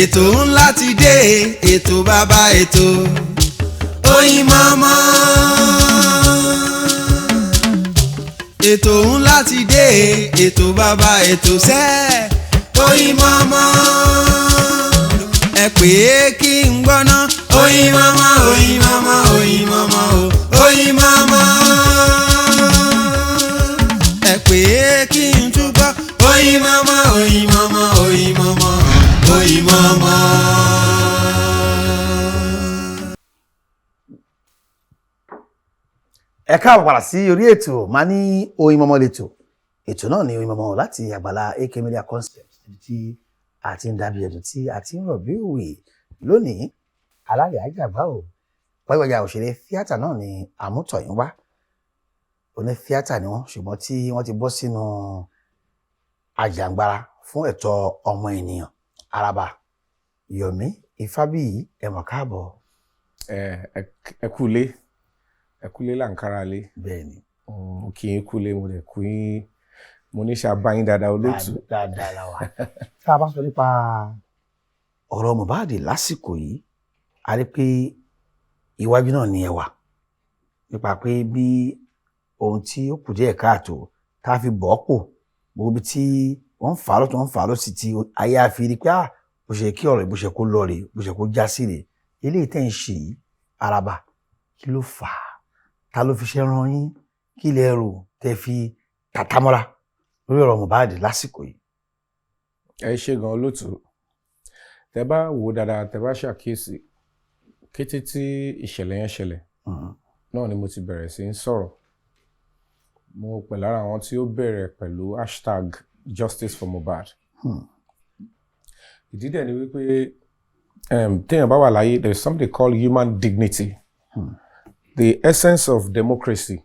Ètò ńlá ti dé, ètò bàbá ètò, Oyinmomo. Ètò ńlá ti dé, ètò bàbá ètò sẹ́, Oyinmomo. Ẹ pè é kí n gbọ́ná. Oyinmomo, Oyinmomo, Oyinmomo o, Oyinmomo. Ẹ pè é kí n túbọ̀. Oyinmomo, Oyinmomo, Oyinmomo, Oyinmomo. Ẹ káàbọ̀ padà sí orí ètò máa ní Oyinmomo lẹ́tọ̀. Ètò náà ní Oyinmomo láti àgbàlá AK Media Concept, níbi tí a ti ń dábìí ẹ̀dùn tí a ti ń rọ̀ bí òwe. Lónìí, alálẹ̀ àjàgbá o, gbajúgbajà òṣèré tíátà náà ni àmútọ̀yìn wá. Oní tíátà ni wọ́n, ṣùgbọ́n tí wọ́n ti bọ́ sínú àjàǹgbara fún ẹ̀tọ́ ọmọ ènìyàn. Araba Yomi Ifábíyì, ẹ mọ̀ káàbọ̀. Ẹ kúlé, ẹ kúlé làǹkárá lé. Bẹ́ẹ̀ ni. Mo kí yín kúlé, mo dẹ̀ kú yín, mo ní ṣàbá yín dáadáa, olóòtú. Dáadáa la wà. Tá a bá sọ nípa ọ̀rọ̀ Mohbad lásìkò yìí, a rí pé iwájú náà ni ẹ wà nípa pé bí ohun tí ó kù díẹ̀ káàtó tá a fi bọ̀ ọ́ pò, gbogbo ibi tí wọ́n ń fà á lọ́tún, wọ́n ń fà á lọ́sì, tí ayé á fi rí pé bó ṣe kí ọ̀rọ̀, bó ṣe kó lọ rèé, bó ṣe kó já sí rèé. Eléyìí tẹ́ ń ṣe yìí, Araba, kí ló fà á? Ta ló fi ṣe rán yín? Kí lẹ rò tẹ́ fi tàtàmọ́ra lórí ọ̀rọ̀ Mohbad lásìkò yìí? Ẹ ṣe gan, olóòtú. Tẹ́ bá wò ó dáadáa, tẹ́ bá ṣàkíyèsí, kété tí ìṣẹ̀lẹ̀ yẹn ṣẹlẹ̀ náà ni mo ti bẹ̀rẹ̀ sí í sọ̀rọ̀. Mo pẹ̀ lára àwọn tí ó bẹ̀rẹ̀ pẹ̀lú #JusticeForMohbad. Ìdí dẹ̀ ni wípé téèyàn bá wà láyé, there is something called human dignity. The essence of democracy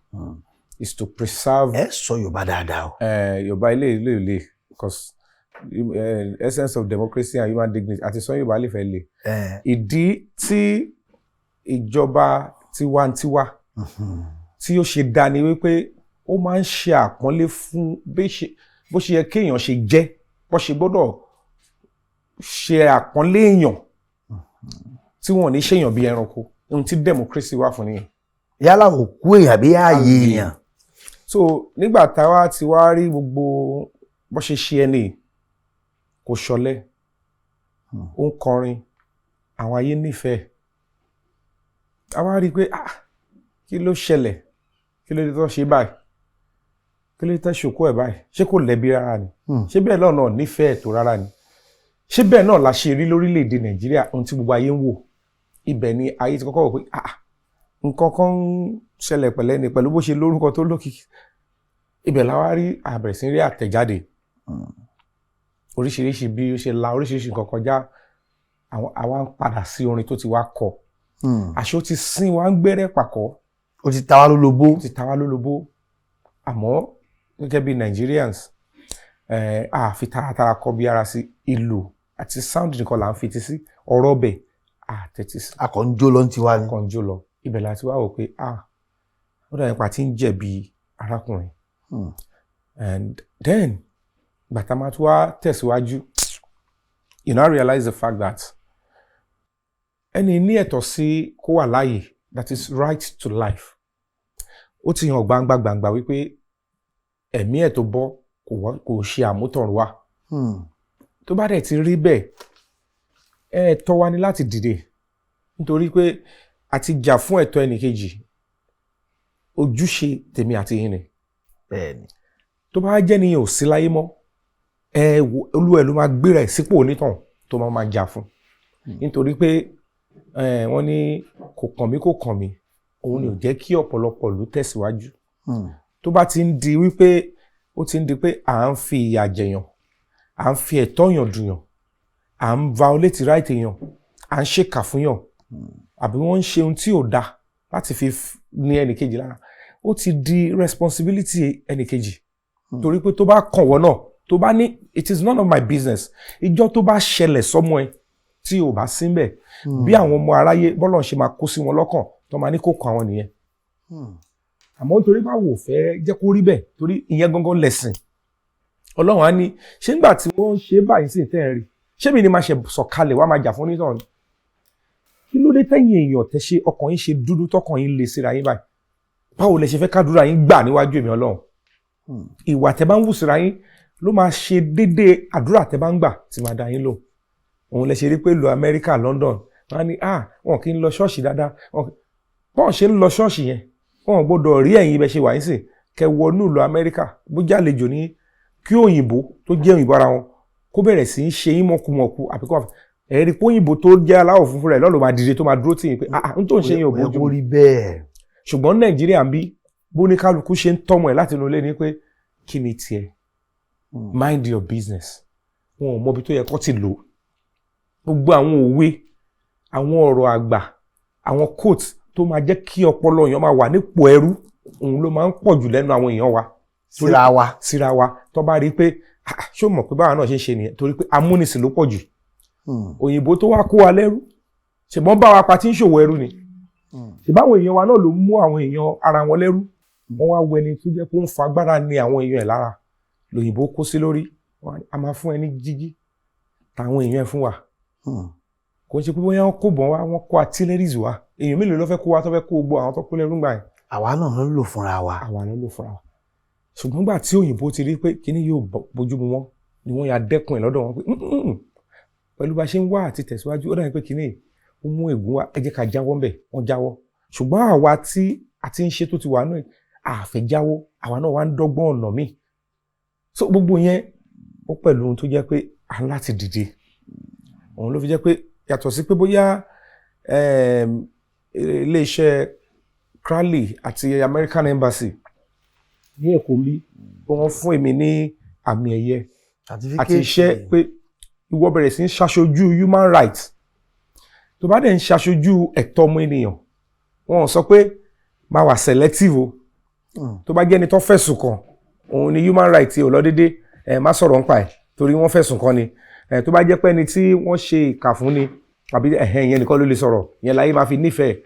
is to preserve. Ẹ sọ Yorùbá dáadáa o. Yorùbá ilé ilé ilé, because essence of democracy and human dignity àti sọ Yorùbá lè fẹ́ lè. Ìdí tí ìjọba tiwantiwa tí ó ṣe dá ni wípé ó máa ń ṣe àpọ́nlé fún bó ṣe yẹ kéèyàn ṣe jẹ́, bó ṣe gbọ́dọ̀ ṣe àpọ́nlé èèyàn tí wọ́n ò ní ṣèyàn bí ẹranko. Ohun tí democracy wà fún nìyẹn. Yálà òkú èèyàn àbí ààyè èèyàn. So nígbà táwa ti wá rí gbogbo bó ṣe ṣe ẹni kò ṣọ̀lẹ, ó ń kọrin, àwọn ayé nífẹ̀ẹ́, a wá rí i pé, ah, kí ló ṣẹlẹ̀? Kí ló dé tó ṣe báyìí? Kí ló dé tó ṣòkó ẹ̀ báyìí? Ṣé kò lẹ́bi rárá ni? Ṣé bẹ́ẹ̀ náà náà nífẹ̀ẹ́ tó rárá ni? Ṣé bẹ́ẹ̀ náà la ṣe rí lórílẹ̀‐èdè Nàìjíríà? Ohun tí gbogbo ayé ń wò, ibẹ̀ ni ayé ti kọ́kọ́ wò pé, ah, nǹkan kan ń ṣẹlẹ̀ pẹ̀lẹ́ ni pẹ̀lú bó ṣe lórúkọ tó lókìkí. Ibẹ̀ la wá rí àbẹ̀rẹ̀ sí rí àtẹ̀jáde oríṣiríṣi, bí ó ṣe la oríṣiríṣi nǹkan kọjá. Àwọn àwa ń padà sí orin tó ti wá kọ. Àṣé ó ti sín wa ń gbẹ́rẹ́ pàkọ́. Ó ti ta wá lólobó. Ó ti ta wá lólobó, àmọ́ gẹ́gẹ́ bí Nigerians, a fi taratara kọ bí ara sí ìlú àti sound nìkan là ń fetí sí, ọ̀rọ̀ ọbẹ̀ a tẹ́tí sí. A kàn ń jó lọ ní tiwa ni. Kàn ń jó lọ. Ibẹ̀ la ti wá wò pé, ah, ó dàbí pa tí ń jẹ̀bi arákùnrin. And then gbàtà máa tún wá tẹ̀síwájú, you now realize the fact that ẹni ní ẹ̀tọ́ sí kó wà láàyè, that is right to life. Ó ti hàn gbangba gbangba wípé ẹ̀mí ẹ̀ tó bọ́ kò ṣe àmútọ̀runwá. Tó bá dẹ̀ ti rí bẹ́ẹ̀, ẹ̀tọ́ wa ni láti dìde, nítorí pé a ti jà fún ẹ̀tọ́ ẹnìkejì, ojúṣe tèmi àti yín ni. Tó bá jẹ́ nìyẹn ò sí láyé mọ́, ẹ wo olúwa ẹ̀ ló máa gbéra ẹ̀ sípò onítàn tó máa máa jà fún, nítorí pé wọ́n ní kò kàn mí, kò kàn mí, òun ni ò jẹ́ kí ọ̀pọ̀lọpọ̀ ìlú tẹ̀síwájú. Tó bá ti ń di wípé ó ti ń di pé à ń fi ìyà jẹ̀yàn, à ń fi ẹ̀tọ́ yàn dùnyàn, à ń violate right èèyàn, à ń ṣèkà fún yàn, àbí wọ́n ń ṣe ohun tí ò dáa láti fi ní ẹnìkejì lára, ó ti di responsibility ẹnìkejì, torí pé tó bá kàn wọ́n náà, tó bá ní "It is none of my business", ìjọ́ tó bá ṣẹlẹ̀ sọ́mọ ẹ tí ò bá sí ńbẹ̀, bí àwọn ọmọ aráyé bọ́lọ̀ ṣe máa kó sí wọn lọ́kàn tó máa ní kó kàn àwọn nìyẹn. Àmọ́ nítorí báwo ò fẹ́ jẹ́ kó rí bẹ́ẹ̀, torí ìyẹn gangan lẹ̀sìn. Ọlọ́run á ní ṣé ńgbà tí wọ́n ń ṣe báyìí sí tẹ́ ẹ̀ rí Ṣé mi ni máa ṣe sọ̀kalẹ̀ wá máa jà fún onítọ̀hún? Kí ló dé tẹ́yìn èèyàn tẹ́ ṣe ọkàn yín ṣe dúdú, tọkàn yín le síra yín báyìí? Báwo lẹ ṣe fẹ́ kádúrà yín gbà níwájú èmi Ọlọ́run? Ìwà tẹ́ bá ń wù síra yín ló máa ṣe déédéé àdúrà tẹ́ bá ń gbà tí máa dá yín lò. Òun lẹ ṣe rí pé lu Amẹ́ríkà, London, wọ́n á ní, ah, wọn kì í lọ ṣọ́ọ̀ṣì dáadáa. Bọ́n ṣe ń lọ ṣọ́ọ̀ṣì yẹn, wọn ò gbọ́dọ̀ rí ẹ̀yin ibẹ̀ ṣe wà yín sìn kẹ wọnú ìlú Amẹ́ríkà, bó jàlejò ní, kí òyìnbó tó jẹ́ òyìnbó ara wọn kó bẹ̀rẹ̀ sí í ṣe yín mọ̀kùmọ̀kù, àbí kó ẹ̀rí pé òyìnbó tó jẹ́ aláwọ̀ funfun rẹ̀ lọ́ọ́ ló máa dìde, tó máa dúró tì yín pé, ah, n tó ń ṣe yín ò Kò yẹ bójú kó mu. rí bẹ́ẹ̀. Ṣùgbọ́n Nàìjíríà ń bí, bó ní kálukú ṣe ń tọ́mọ ẹ̀ láti inú ilé ni pé, kí ni tiẹ̀? Mind your business. Wọn ò mọbi tó yẹ kó ti lò. Gbogbo àwọn òwe, àwọn ọ̀rọ̀ àgbà, àwọn quotes tó máa jẹ́ kí ọpọlọ èèyàn máa wà nípò ẹrú, òun ló máa ń pọ̀ jù lẹ́nu àwọn èèyàn wa síra wa. Síra wa. Tó bá rí i pé, ah, ṣó mọ̀ pé báwa náà ṣe ń ṣe nìyẹn? Torí pé amúnisìn ló pọ̀ jù. Òyìnbó tó wá kó wa lẹ́rú, ṣùgbọ́n bá wa pa tí ń ṣòwò ẹrú ni. Ṣùgbọ́n àwọn èèyàn wa náà ló mú àwọn èèyàn ara wọn lẹ́rú. Wọ́n wá wo ẹni tó jẹ́ pé ó ń fagbára ní àwọn èèyàn ẹ̀ lára, lòyìnbó kó sí lórí. Wọ́n á ní, a máa fún ẹ ní jígí táwọn èèyàn ẹ fún wa. Kò ń ṣe pé bóyá wọ́n kó bọ̀n wá, wọ́n kó artilleries wá. Èèyàn mélòó ló fẹ́ kó wa tó fẹ́ kó gbogbo àwọn tó kó lẹ́rú gbà yẹn? Àwa náà ló lò fúnra wa. Àwa ló lò fúnra wa. Ṣùgbọ́n gbà tí òyìnbó ti rí pé kíní yóò bójú mu wọn ni wọ́n ya dẹ́kun ẹ̀ lọ́dọ̀ wọn pé, pẹ̀lú bá ṣe ń wá àti tẹ̀síwájú, ó dàbí pé kíní ó mú ègún wá, ẹ jẹ́ ká jáwọ́ ńbẹ̀. Wọ́n jáwọ́. Ṣùgbọ́n àwa tí a ti ń ṣe tó ti wà náà, àfẹ́ jáwọ́. Àwa náà wá ń dọ́gbọ́n ọ̀nà míì. So gbogbo yẹn ó pẹ̀lú ohun tó jẹ́ pé a ń láti dìde. Òun ló fi jẹ́ pé yàtọ̀ sí pé bóyá iléeṣẹ́ Crowley àti American Embassy ní Èkó bí wọ́n fún èmi ní àmì ẹ̀yẹ àti iṣẹ́ pé ìwọ bẹ̀rẹ̀ sí ń ṣaṣojú human rights, tó bá dẹ̀ ń ṣaṣojú ẹ̀tọ́ ọmọ ènìyàn, wọn ò sọ pé máa wà selective o. Tó bá jẹ́ ẹni tó fẹ̀sùn kàn, òun ni human rights ò lọ déédé, ẹ má sọ̀rọ̀ nípa ẹ̀ torí wọ́n fẹ̀sùn kàn ni. Ẹ tó bá jẹ́ pé ẹni tí wọ́n ṣe ìkà fún ni àbí ẹ̀hẹ́n, ìyẹn nìkan ló lè sọ̀rọ̀, ìyẹn láyé máa fi nífẹ̀ẹ́.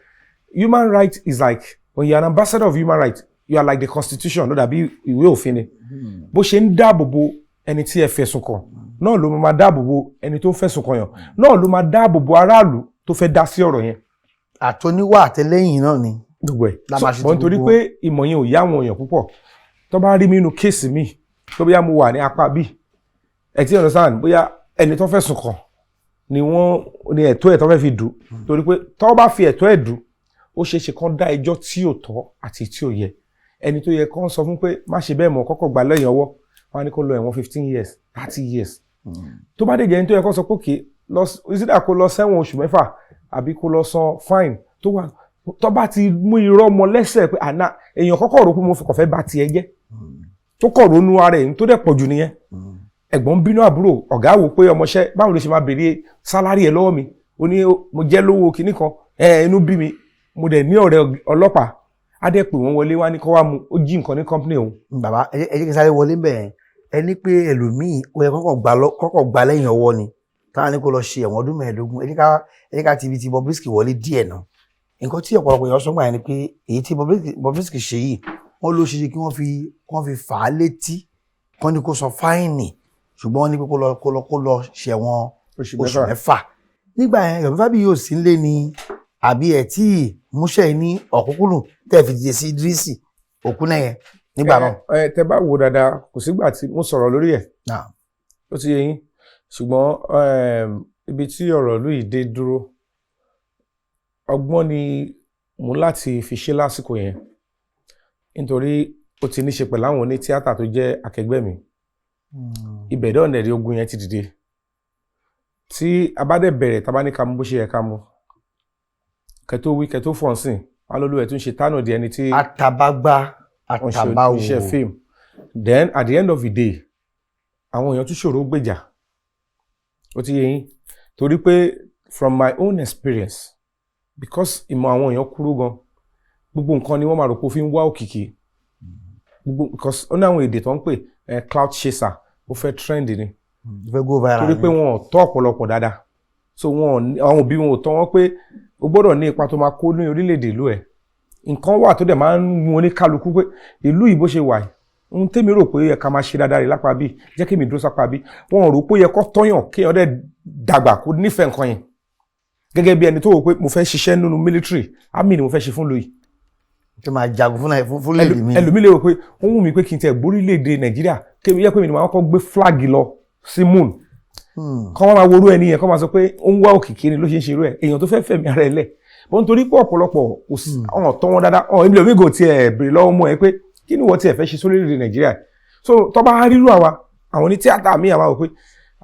Human rights is like, when you are an ambassador of human rights, you are like the constitution. Ló dàbí ìwé òfin ni. Bó ṣe ń dáàbò bo ẹni tí ẹ fẹ̀sùn kàn náà ló máa dáàbò bo ẹni tó ń fẹ̀sùn kàn yàn, náà ló máa dáàbò bo aráàlú tó fẹ́ dá sí ọ̀rọ̀ yẹn. Àtọ́níwá àtẹlẹ́yìn náà ni. Gbogbo ẹ̀. La máa ṣe ti bọ́n nítorí gbogbo. pé ìmọ̀ yẹn ò yá àwọn èèyàn púpọ̀. Tó bá rí mi nínú case mi, tó bóyá mo wà ní apá bí ẹ ti understand, bóyá ẹni tó fẹ̀sùn kàn ni wọ́n ní ẹ̀tọ́ ẹ̀ tó fẹ́ fi dù, torí pé tó bá fi ẹ̀tọ́ ẹ̀ dù, ó ṣeé ṣe kán dá ẹjọ́ tí ò tọ́ àti tí ò yẹ. Ẹni tó yẹ kán sọ fún pé má ṣe bẹ́ẹ̀ mọ́, kọ́kọ́ gbà lẹ́yìn ọwọ́ wọn á ní kó lọ ẹ̀wọ̀n 15 years, 30 years. Tó bá dé jẹ́ ẹni tó yẹ kán sọ pé òkè lọ ìsídà, kó lọ sẹ́wọ̀n oṣù 6 àbí kó lọ san fine tó wà, tó bá ti mú irọ́ mọ lẹ́sẹ̀ pé àná èèyàn kọ́kọ́ rò pé mo kàn fẹ́ bá tiẹ̀ jẹ́, tó kọ̀ ronú ara ẹ̀ tó dẹ̀ pọ̀ jù nìyẹn. Ẹ̀gbọ́n bínú àbúrò, ọ̀gá wò pé ọmọọṣẹ́, báwo ló ṣe máa béèrè salary ẹ̀ lọ́wọ́ mi? Ó ní mo jẹ́ lówó kinní kan ẹ̀, inú bí mi. Mo dẹ̀ ní ọ̀rẹ́ ọlọ́pàá, á dẹ̀ pè wọ́n wọlé wá ní kó wá mu, ó jí nǹkan ní company òun. Bàbá, ẹ jẹ́ kí n sáré wọlé bẹ́ẹ̀. Ẹ ní pé ẹlòmíì ó yẹ kọ́kọ́ gbà lẹ́yìn ọwọ́ ni, táwọn ní kó lọ ṣe ẹ̀wọ̀n ọdún 15. Ẹ jẹ́ ká ti ibi tí Bobrisky wọlé díẹ̀ náà. Nǹkan tí ọ̀pọ̀lọpọ̀ èèyàn sọ gbà yẹn ni pé èyí tí Bobrisky ṣe yìí, wọ́n ló ṣe ṣe kí wọ́n fi fà á létí kán ní kó san fine, ṣùgbọ́n wọ́n ní pé kó lọ ṣẹ̀wọ̀n oṣù oṣù 6. Nígbà yẹn, Yomi Fabiyi yóò sí nílé ni, àbí ẹ̀ tí múṣẹ́ ní ọ̀kúnkúndùn tẹ́ fi dìde sí Idrisi Òkúnẹ́yẹ nígbà náà? Ẹ tẹ bá wo dáadáa, kò sígbà tí mo sọ̀rọ̀ lórí ẹ̀. Ó ti yé yín. Ṣùgbọ́n ibi tí ọ̀rọ̀ ìlú yìí dé dúró, ọgbọ́n ni mo láti fi ṣe lásìkò yẹn, nítorí ó ti ní ṣe pẹ̀lú àwọn oní tíátà tó jẹ́ akẹgbẹ́ mi. Ibẹ̀ náà nẹ̀rí ogun yẹn ti dìde. Tí a bá dẹ̀ bẹ̀rẹ̀, tá a bá ní ká mú bó ṣe yẹ ká mú, kẹtó wí kẹtó fọ̀ nsìn wọn lólú ẹ̀ tún ṣe tánà di ẹni tí Àtàbàgbà wọ́n ṣe àtàbàwò. iṣẹ́ fíìmù. Then at the end of the day, àwọn èèyàn tún ṣòro gbèjà. Ó ti yé yín? Torí pé from my own experience, because ìmọ̀ àwọn èèyàn kúrú gan, gbogbo nǹkan ni wọ́n máa rò pé ó fi ń wá òkìkí gbogbo, because ó ní àwọn èdè tó ń pè ẹ clout chaser, ó fẹ́ trend ni. Ó fẹ́ go viral Torí pé ni. wọn ò tọ́ ọ̀pọ̀lọpọ̀ dáadáa, so wọn ò ní- àwọn òbí wọn ò tọ́ wọn pé o gbọ́dọ̀ ní ipa tó máa kó ní orílẹ̀-èdè ìlú ẹ̀. Nǹkan wà tó dẹ̀ máa ń mú oníkálukú pé ìlú yìí bó ṣe wà yìí, ohun tèmi rò pé ó yẹ ká máa ṣe dáadáa rè lápá bí, jẹ́ kí èmi dúró sápá bí. Wọn ò rò pé ó yẹ kó tọ́yàn kí ọdẹ dàgbà kó nífẹ̀ẹ́ nǹkan yẹn, gẹ́gẹ́ bí ẹni tó wò pé mo fẹ́ ṣiṣẹ́ nínú military, army ni mo fẹ́ ṣe fún lóyè. Tó máa jagun fún lédè mi. Ẹlòmíì lè wò pé ó wù mí pé kí n tẹ gbórílẹ̀-èdè Nàìjíríà, kémi yẹ pé mi ni màá kọ́kọ́ gbé flag lọ sí moon. Kọ́ wọ́n máa worú ẹni yẹn, kọ́ máa sọ pé ó ń wá òkìkí ni ló ṣe ń ṣerú ẹ̀, èèyàn tó fẹ́ fẹ̀mí ara ẹ̀ lẹ̀ bọ́n, torí pé ọ̀pọ̀lọpọ̀ kò sí ọ̀hún tọ́ wọn dáadáa. Ọ̀hún èmi lòmíì kò tiẹ̀ béèrè lọ́wọ́ mọ́ ẹ pé kí ni wọ́n tiẹ̀ fẹ́ ṣe sórílẹ̀-èdè Nàìjíríà. So tó bá rírú àwa àwọn ní tíátà míì, àwa wò pé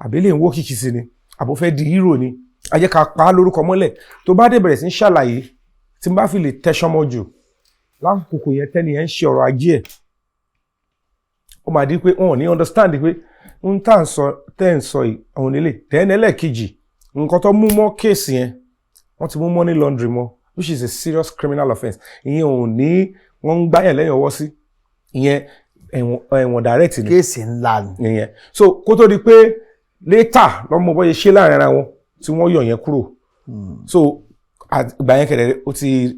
àbílẹ̀ ń wó kìkì sí ni, àbò fẹ́ di hero ni, a jẹ́ ká pa á lórúkọ mọ́lẹ̀. Tó bá dé bẹ̀rẹ̀ sí ń ṣàlàyé, tí n bá fi lè tẹ̀sán mọ́ jù lákòókò yẹn, tẹ́ni yẹn ń ṣe ọ̀rọ̀ ajé ẹ̀, ó máa di pé wọn ò ní understand pé n tá à ń sọ tẹ́ ń sọ yìí àwọn onílé tẹ́ni. Ẹlẹ́ẹ̀kejì, nǹkan tó mú mọ́ case yẹn, wọ́n ti mú money laundry mọ́, which is a serious criminal offence. Ìyẹn ò ní wọ́n ń gbáyàn lẹ́yìn ọwọ́ sí ìyẹn, ẹ̀wọ̀n, ẹ̀wọ̀n direct ni. Case ńlá ni. Ìyẹn, so kó tó di pé later lọ́mọ bọ́yẹ ṣe láàrin ara wọn tí wọ́n yọ yẹn kúrò. So ìgbà yẹn kẹ̀dẹ̀,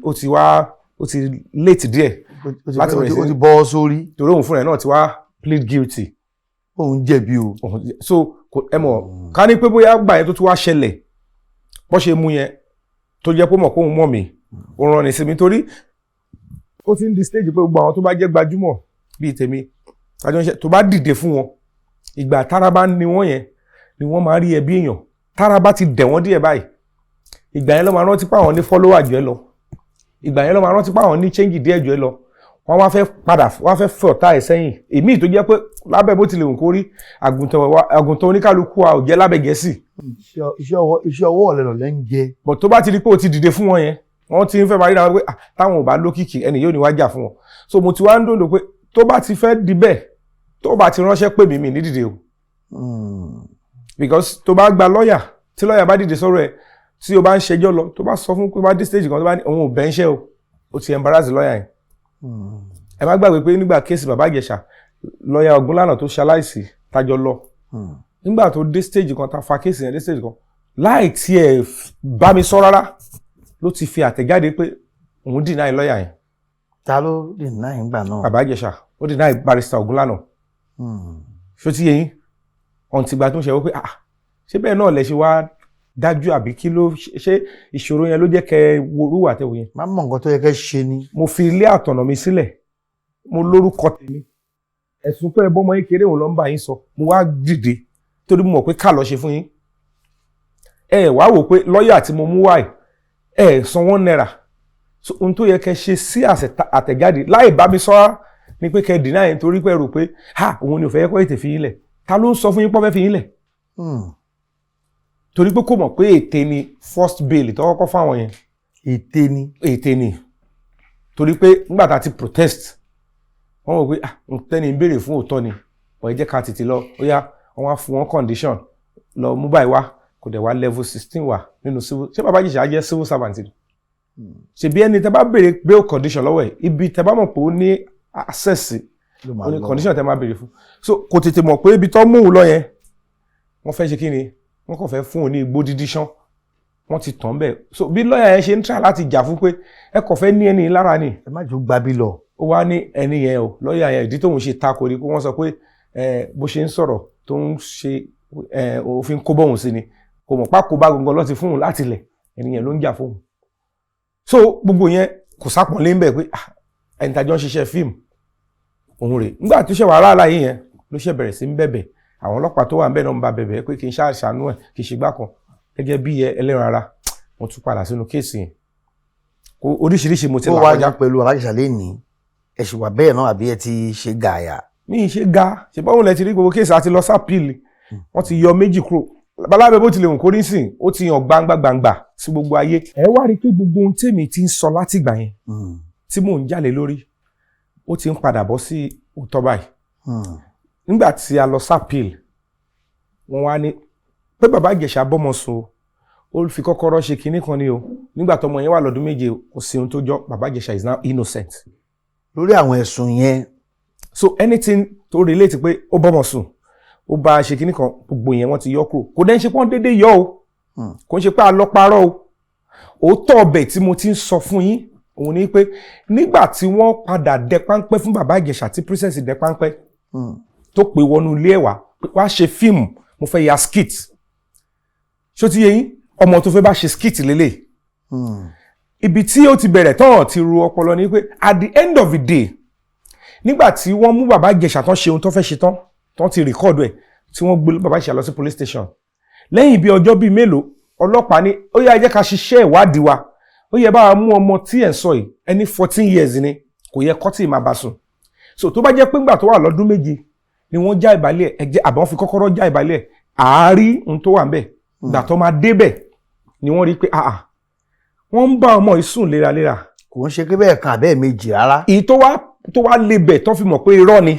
ó ti wá ó ti late díẹ̀ láti bẹ̀rẹ̀ sí ó ti bọ́ sórí. Torí òun fúnra ẹ̀ náà ti wá plead guilty. Òun jẹ̀bi o. So ẹ mọ̀ ká ní pé bóyá gbà yẹn tó tún wá ṣẹlẹ̀, bó ṣe mú yẹn, tó jẹ́ pé mọ̀ kóun mọ̀ mí, ó rán ni sí mi, torí ó ti ń di stage pé gbogbo àwọn tó bá jẹ́ gbajúmọ̀ bíi tèmi àjọ ń ṣe, tó bá dìde fún wọn, ìgbà tára bá ń ni wọ́n yẹn ni wọ́n máa rí ẹbí èèyàn. Tára bá ti dẹ̀ wọ́n díẹ̀ báyìí, ìgbà yẹn ló máa rántí pé àwọn ní follower jù ẹ lọ, ìgbà yẹn ló máa rántí pé àwọn ní change díẹ̀ jù ẹ lọ. Wọ́n wá fẹ́ padà, wọ́n fẹ́ fẹ́ ọ̀tá ẹ̀ sẹ́yìn. Èmi tó jẹ́ pé lábẹ́ bó tilẹ̀ wù kó rí, àgùntàn oníkálukú wa ò jẹ́ lábẹ́ Gẹ̀ẹ́sì. Iṣẹ́ ọwọ́ ọ̀lẹ lọ̀lẹ́ ń jẹ. But tó bá ti di pé o ti dìde fún wọn yẹn, wọ́n ti ń fẹ́ máa rí àwọn pé, ah, táwọn ò bá lókìkí, ẹni yóò ní wá jà fún wọn. So mo ti wá ń dòdò pé tó bá ti fẹ́ di bẹ́ẹ̀, tó bá ti ránṣẹ́ pè mí, mi ní dìde o, because tó bá gba lọ́ọ̀yà, tí lọ́ọ̀yà bá dìde sọ̀rọ̀ ẹ̀, tí o bá ń ṣẹjọ́ lọ, tó bá sọ fún pé bá dé stage kan, tó bá ní òun ò bẹ́ ń ṣẹ́ o, o ti embarrass lọ́ọ̀yà yẹn. Ẹ má gbàgbé pé nígbà case Bàbá Ìjẹ̀ṣà, lọ́ọ̀yà Ògúnlànà tó ṣaláìsí tájọ lọ, nígbà tó dé stage kan, tá fa case yẹn dé stage kan, láì tiẹ̀ bá mi sọ rárá ló ti fi àtẹ̀jáde pé òun deny lọ́ọ̀yà yẹn. Ta ló deny ìgbà náà? Bàbá Ìjẹ̀ṣà, ó deny barrister Ògúnlànà. Ṣó ti yé yín? Ọ̀ǹtìgbà tó ń ṣe wọ́n pé, ah, ṣé bẹ́ẹ̀ náà lẹ ṣe wá dájú, àbí kí ló ṣe ìṣòro yẹn ló jẹ́ kẹ́ ẹ worú àtẹ̀wò yẹn? Má mọ nǹkan tó yẹ kẹ́ ṣe ni. Mo fi ilé àtọ̀nà mi sílẹ̀, mo lórúkọ tèmi, ẹ̀sùn pé ẹbọ ọmọ yín kéré òun ló ń bá yín sọ. Mo wá dìde torí mo mọ̀ pé ká lọ ṣe fún yín. Ẹ wá wò pé lọ́ọ̀yà tí mo mú wáyé, ẹ san ₦1. So ohun tó yẹ kẹ́ ṣe sí àtẹ̀jáde láì bá mi sọ rárá ni pé kẹ́ deny yẹn, torí pé ẹ rò pé ha, òun ni ò fẹ́ kọ́ ètè fi yín lẹ̀. Ta ló ń sọ fún yín pọ́ fẹ́ fi yín lẹ̀? Torí pé kò mọ̀ pé ète ni first bail tó kọ́kọ́ fáwọn yẹn. Ète ni. Ète ni, torí pé nígbà tá a ti protest, wọ́n wò pé, ah, tẹ́ni ń béèrè fún òótọ́ ni, wọ́n jẹ́ ká tètè lọ. Ó yá, wọ́n wá fún wọn condition, lọ mú báyìí wá, kò dẹ̀ wá level 16 wà nínú civil. Ṣé Bàbá Ìjẹ̀ṣà jẹ́ civil servant ni? Ṣebí ẹni tẹ́ bá béèrè bail condition lọ́wọ́ ẹ̀, ibi tẹ́ bá mọ̀ pé ó ní access sí, Ló máa ó ní lọ. condition tẹ́ máa béèrè fún. So kò tètè mọ̀ pé ibi tó mú un lọ yẹn, wọ́n fẹ́ ṣe kí ni, wọ́n kàn fẹ́ fún un ní igbó dídí ṣán, wọ́n ti tàn bẹ́ẹ̀. So bí lọ́ọ̀yà yẹn ṣe ń try láti jà fún pé ẹ kàn fẹ́ ní ẹni lára ni. Ẹ má jò gbabi lọ. Ó wá ní ẹni yẹn o, lọ́ọ̀yà yẹn, ìdí tóun ṣe takò ni pé wọ́n sọ pé ẹ bó ṣe ń sọ̀rọ̀ tó ń ṣe ẹ òfin kó bọ́hùn sí ni, kò mọ̀ pákó bá gangan lọ́ ti fún un láti lẹ̀, ẹni yẹn ló ń jà fóun. So gbogbo yẹn kò sápọ̀nlé ń bẹ̀ pé, ah, ẹni tàjọ́ ń ṣiṣẹ́ fíìmù òun rè. Nígbà tó ṣe wàhálà láyé yẹn ló ṣe bẹ̀rẹ̀ sí ń bẹ̀bẹ̀. Àwọn ọlọ́pàá tó wà ń bẹ̀ náà ń ba bẹ̀bẹ̀ pé kí n ṣàṣàánú ẹ̀, kí n ṣe gbá kan gẹ́gẹ́ bí ẹlẹ́ran ara. Mo tún padà sínú case yẹn. Kó oríṣiríṣi mo ti Ó là wá kọjá. ní pẹ̀lú Bàbá Ìjẹ̀ṣà lẹ́nìí, ẹ ṣì wà bẹ́ẹ̀ náà àbí ẹ ti ṣe gàyà? Mi ì ṣe ga ṣe. Báwo lẹ ti rí gbogbo case àti lọ sí appeal, wọ́n ti yọ méjì kúrò. Balábẹ́ bó tilẹ̀ wù kó rí sìn, ó ti hàn gbangba gbangba sí gbogbo ayé. Ẹ wá rí i pé gbogbo ohun tèmi ti ń sọ látìgbà yẹn tí mò ń jalè lórí, ó ti ń padà bọ́ sí òótọ́ báyìí. Nígbà tí a lọ sí appeal, wọ́n wá ní pé Bàbá Ìjẹ̀ṣà bọ́mọ sùn o, ó fi kọ́kọ́rọ́ ṣe kinní kan ni o, nígbà tọmọ yẹn wà lọ́dún 7, kò sí ohun tó jọ. Bàbá Ìjẹ̀ṣà is now innocent lórí àwọn ẹ̀sùn yẹn. So anything tó relate pé ó bọ́mọ sùn, ó bá a ṣe kinní kan, gbogbo yẹn wọ́n ti yọ kúrò. Kò dẹ́ ń ṣe pọ́n déédéé yọ o. Kò ń ṣe pé alọ́parọ́ o. Òótọ́ ọbẹ̀ tí mo ti ń sọ fún yín òun ni pé nígbà tí wọ́n padà dẹ páńpẹ́ fún Bàbá Ìjẹ̀ṣà, tí Princess dẹ páńpẹ́, tó pè wọnú ilé ẹ̀ wá pé wá ṣe fíìmù, mo fẹ́ ya skit. Ṣó ti yé yín? Ọmọ tó fẹ́ bá ṣe skit lélẹ̀, ibi tí ó ti bẹ̀rẹ̀ tán ti ru ọpọlọ ni pé at the end of the day, nígbà tí wọ́n mú Bàbá Ìjẹ̀ṣà tán, ṣe ohun tó fẹ́ ṣe tán, tán ti record ẹ̀, tí wọ́n gbé Bàbá Ìjẹ̀ṣà lọ sí police station, lẹ́yìn bí ọjọ́ bíi mélòó, ọlọ́pàá ní ó yá, ẹ jẹ́ ká ṣiṣẹ́ ìwádìí wa, ó yẹ bá wa mú ọmọ tí ẹ̀ ń sọ yìí. Ẹni 14 years ni, kò yẹ kọ́tì máa bá sùn. So tó bá jẹ́ pé ńgbà tó wà lọ́dún 7 ni wọ́n já ìbálẹ̀ ẹ̀ jẹ́, àbọ̀n fi kọ́kọ́rọ́ já ìbálẹ̀ ẹ̀, àárí ohun tó wà ń bẹ̀. Ìgbà tó máa débẹ̀ ni wọ́n rí pé ah ah, wọ́n ń bá ọmọ yìí sùn léraléra. Kò ń ṣe pé bẹ́ẹ̀ kan àbẹ́ẹ̀ méjì rárá. Èyí tó wá lebẹ̀ tó fi mọ̀ pé irọ́ ni,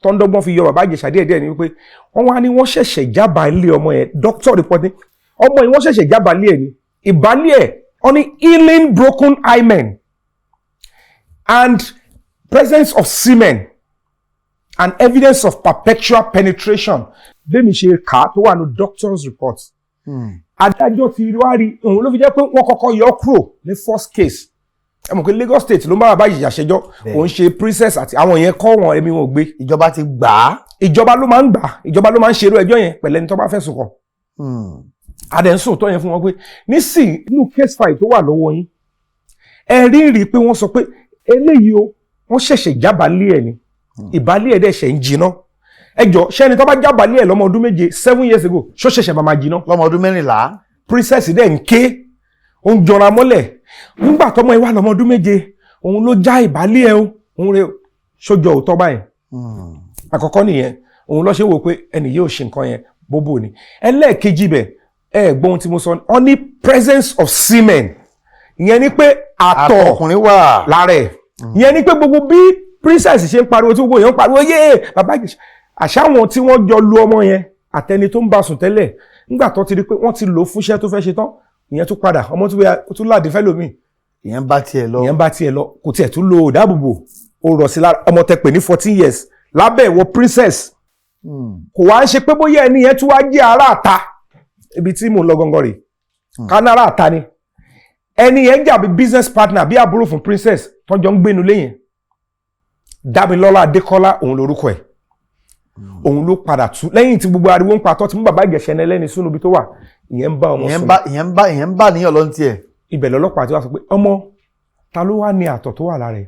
tó ń dọ́gbọ́n fi yọ Bàbá Ìjẹ̀ṣà díẹ̀díẹ̀ ni wípé wọ́n wá ní wọ́n ṣẹ̀ṣẹ̀ jábàá ilé ọmọ yẹn. Doctor report ní ọmọ yìí, wọ́n ṣẹ̀ṣẹ̀ jábàá ilé ẹ̀ ní ìbálẹ̀ ẹ̀, wọ́n ní healing broken hymen and presence of semen and evidence of perpetual penetration. Bẹ́ẹ̀ mi ṣe kà á tó wà ní doctor's report. Adájọ́ ti wá rí òun ló fi jẹ́ pé wọ́n kọ́kọ́ yọ kúrò ní first case. Ẹ mọ̀ pé Lagos State ló ń bá Bàbá Ìjẹ̀ṣà ṣẹjọ́. Òun ṣe princess àti àwọn yẹn kọ́ wọn, ẹ̀mí wọn ò gbé. Ìjọba ti gbà á. Ìjọba ló máa ń gbà, ìjọba ló máa ń ṣerú ẹjọ́ yẹn pẹ̀lú ẹni tó bá fẹ̀sùn kàn. Adẹ̀ ń sòótọ́ yẹn fún wọn pé nísìnyí, inú case file tó wà lọ́wọ́ yín, ẹ rí rí pé wọ́n sọ pé eléyìí o, wọ́n ṣẹ̀ṣẹ̀ jábàálẹ̀ ẹ̀ ni, ìbálẹ̀ ẹ̀ dẹ̀ ṣẹ̀ ń jiná. Ẹ jọ, ṣẹ́ni tó bá jábàálẹ̀ ẹ̀ lọ́mọ ọdún 7, 7 years ago, ṣó ṣẹ̀ṣẹ̀ máa máa jiná? Lọ́mọ ọdún 14. Princess dẹ̀ ń ké, ó ń jọra mọ́lẹ̀ nígbà tọmọ ẹ wà lọ́mọ ọdún 7, òun ló já ìbálẹ̀ ẹ o, òun rẹ ṣójọ òótọ́ báyìí. Àkọ́kọ́ nìyẹn, òun lọ ṣe wò pé ẹnì yóò ṣe nǹkan yẹn bóbó ni. Ẹlẹ́ẹ̀kejì bẹ̀, ẹ gbọ́ ohun tí mo sọ, ọ ní presence of semen, ìyẹn ni pé àtọ̀ ọkùnrin wà lára ẹ̀. Ìyẹn ni pé gbogbo bí princess ṣe ń pariwo, tí gbogbo èèyàn ń pariwo yéé Bàbá Ìjẹ̀ṣà, àṣà àwọn tí wọ́n jọ lu ọmọ yẹn àtẹni tó ń bá sùn tẹ́lẹ̀, nígbà tó ti rí pé wọ́n ti lò ó fúnṣẹ́ tó fẹ́ ṣe tán, ìyẹn tún padà, ọmọ tó bóyá ó tún láàdí fẹ́ lómi. Ìyẹn bá tiẹ̀ lọ. Ìyẹn bá tiẹ̀ lọ, kò tiẹ̀ tún lo ìdáàbòbò, ó rọ̀ sí lára ọmọ tẹ pè ní 14 years lábẹ́ ìwọ princess. Kò wá ń ṣe pé bóyá ẹni yẹn tún wá jẹ́ ará àta. Ibi tí mò ń lọ gangan rè, kánára àta ni ẹni yẹn jà bí business partner, bí àbúrò fún princess tó jọ ń gbénu léyìn. Dámilọ́lá Adékọ́lá òun lorúkọ ẹ̀. Òun ló padà tú lẹ́yìn tí gbogbo ariwo ń pa tọ́ ti mú Bàbá Ìjẹ̀ṣà ẹni ẹlẹ́ni sínú ibi tó wà, ìyẹn ń bá ọmọ ìyẹn sùn. Bá ìyẹn, bá ìyẹn, bá níyàn lọ ní tiẹ̀. Ibẹ̀ lọ́lọ́pàá tí wàá sọ pé ọmọ ta ló wá ní àtọ̀ tó wà lára ẹ̀,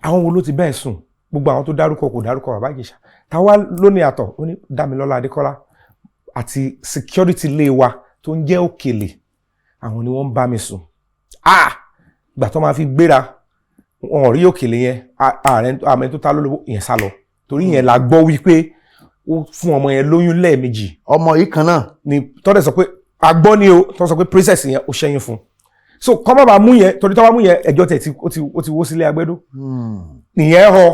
àwọn wo ló ti bẹ́ẹ̀ sùn? Gbogbo àwọn tó dárúkọ, kò dárúkọ Bàbá Ìjẹ̀ṣà. Táwa ló ní àtọ̀? Ó ní Dámilọ́lá Adékọ́lá àti security ilé wa tó ń jẹ́ Òkèlè, àwọn ni wọ́n ń bá mi sùn. Ah, ìgbà tó máa fi gbéra, wọn ò rí Òkèlè yẹn. Ààrẹ àmì tó ta lólobó, ìyẹn sá lọ, torí ìyẹn la gbọ́ wípé ó fún ọmọ yẹn lóyún lẹ́ẹ̀mejì. Ọmọ yìí kan náà. Ni tọ́lẹ̀ sọ pé agbọ́ ni o, tó sọ pé princess yẹn ó ṣẹ́yún fún un. So kọ́ má bàa mú yẹn, torí tọ́ bá mú yẹn, ẹjọ́ tẹ̀ tí ó ti wó sílé agbẹ́dọ́. Nìyẹn họ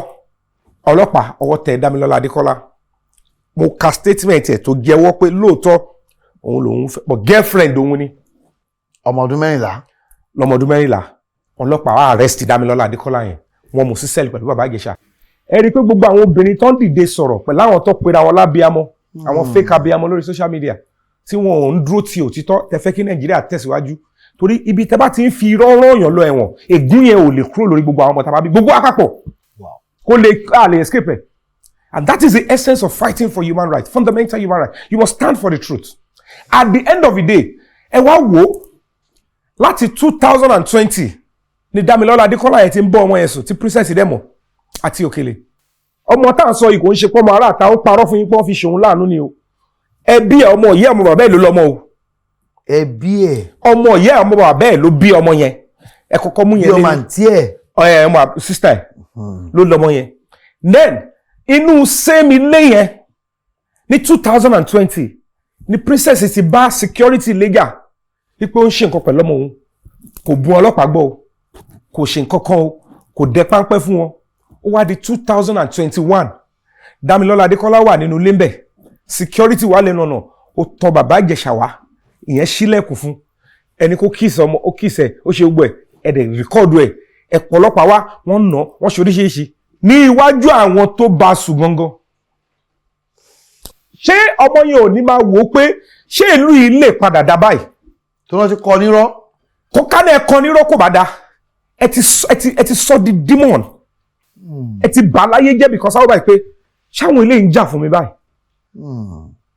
ọlọ́pàá, ọwọ́ tẹ Dámilọ́lá Adékọ́lá. Mo ka statement ẹ̀ tó jẹ́wọ́ pé lóòótọ́ òun lòun fẹ́, but girlfriend òun ni. Ọmọ ọdún 14. Lọ́mọ ọdún 14. Ọlọ́pàá wá arrest Dámilọ́lá Adékọ́lá yẹn, wọ́n mú sí cell pẹ̀lú Bàbá Ìjẹ̀ṣà. Ẹ rí i pé gbogbo àwọn obìnrin tó ń dìde sọ̀rọ̀ pẹ̀lú àwọn tó pera wọn lábíamọ, àwọn fake abiyamọ lórí social media tí wọn ò ń dúró ti òtítọ́, tẹ fẹ́ kí Nàìjíríà tẹ̀síwájú, torí ibi tẹ bá ti ń fi irọ́ rán yàn lọ ẹ̀wọ̀n, ègún yẹn ò lè kúrò lórí gbogbo àwọn ọmọ tàbí gbogbo àpapọ̀, kó lè a lè escape ẹ̀. And that is the essence of fighting for human rights, fundamental human rights. You must stand for the truth at the end of the day. Ẹ wá wò ó, láti 2020 ni Dámilọ́lá Adékọ́lá yẹn ti ń bọ́ ọmọ yẹn sùn, tí princess dẹ̀ mọ̀ àti Òkèlè. Ọmọ tá à ń sọ yìí, kò ń ṣe pọ́nmọ ará àta ó parọ́ fún yín pé wọ́n fi ṣòun láàánú ni o. Ẹbí ẹ, ọmọ ìyá, ọmọ bàbá ẹ ló lọ́mọ o. Ẹbí ẹ. Ọmọ ìyá, ọmọ bàbá ẹ ló bí ọmọ yẹn. Ẹ kọ́kọ́ mú bí yẹn ọmọ lé àǹtí ẹ. Ẹ ọmọ sister ẹ ló lọ́mọ yẹn. Then inú same ilé yẹn ní 2020 ni princess ti bá security lẹ́gà wípé ó ń ṣe nǹkan pẹ̀lú ọmọ òun. Kò bu ọlọ́pàá gbọ́ o, kò ṣe nǹkan kan o, kò dẹ páńpẹ́ fún wọn. Ó wá di 2021, Dámilọ́lá Adékọ́lá wà nínú ilé ńbẹ̀, security wà lẹ́nu ọ̀nà, ó tọ̀ Bàbá Ìjẹ̀ṣà wá, ìyẹn ṣílẹ̀kùn fún ẹni kó kiss ọmọ, ó kiss ẹ̀, ó ṣe gbogbo ẹ̀, ẹ̀ dẹ̀ record ẹ̀, ẹ̀ pọ̀lọpàá wá, wọ́n nà, wọ́n ṣe oríṣiríṣi ní iwájú àwọn tó bá a sùn gangan. Ṣé ọmọ yẹn ò ní máa wò ó pé ṣé ìlú yìí lè padà dá báyìí? Tó rántí kọ nírọ́. Kó kálẹ̀ ẹ̀kan nírọ́, kò bá da. Ẹ ti sọ di demon, ẹ ti bà á láyé jẹ́, because àwọn báyìí pé ṣáwọn eléyìí ń jà fún mi báyìí.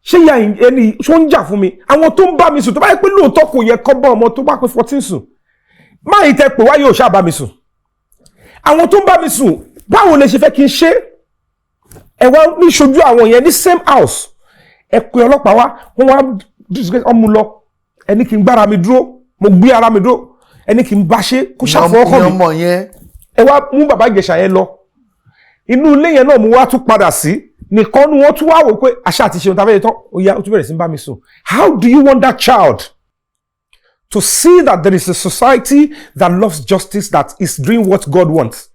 Ṣé ìyá ẹni ṣó ń jà fún mi? Àwọn tó ń bá mi sùn, tó bá yẹ pé lóòótọ́ kò yẹ kọ́ bá ọmọ tó bá pé 14 sùn, máa yìí tẹ pé wá yóò ṣáà bá mi sùn. Àwọn tó ń bá mi sùn, báwo lè ṣe fẹ́ kí n ṣe? Ẹ wá ní ṣojú àwọn yẹn ní same house, ẹ pe ọlọ́pàá wá, wọ́n wá disgrace ọmú lọ. Ẹ ní kí n gbára mi dúró, mo gbé ara mi dúró. Ẹ ní kí n bá ṣe kó ṣàfọwọ́kàn mi. Ọmọ yẹn. Ẹ wá mú bàbá Ìjẹ̀ṣà yẹn lọ. Inú ilé yẹn náà mo wá tún padà sí nìkan nu. Wọ́n tún wá wò pé àṣà àti ṣe ohun tá a fẹ́ ṣe tán, ó yá, ó tún bẹ̀rẹ̀ sí ní bá mi sùn. How do you want that child to see that there is a society that loves justice, that is doing what God wants?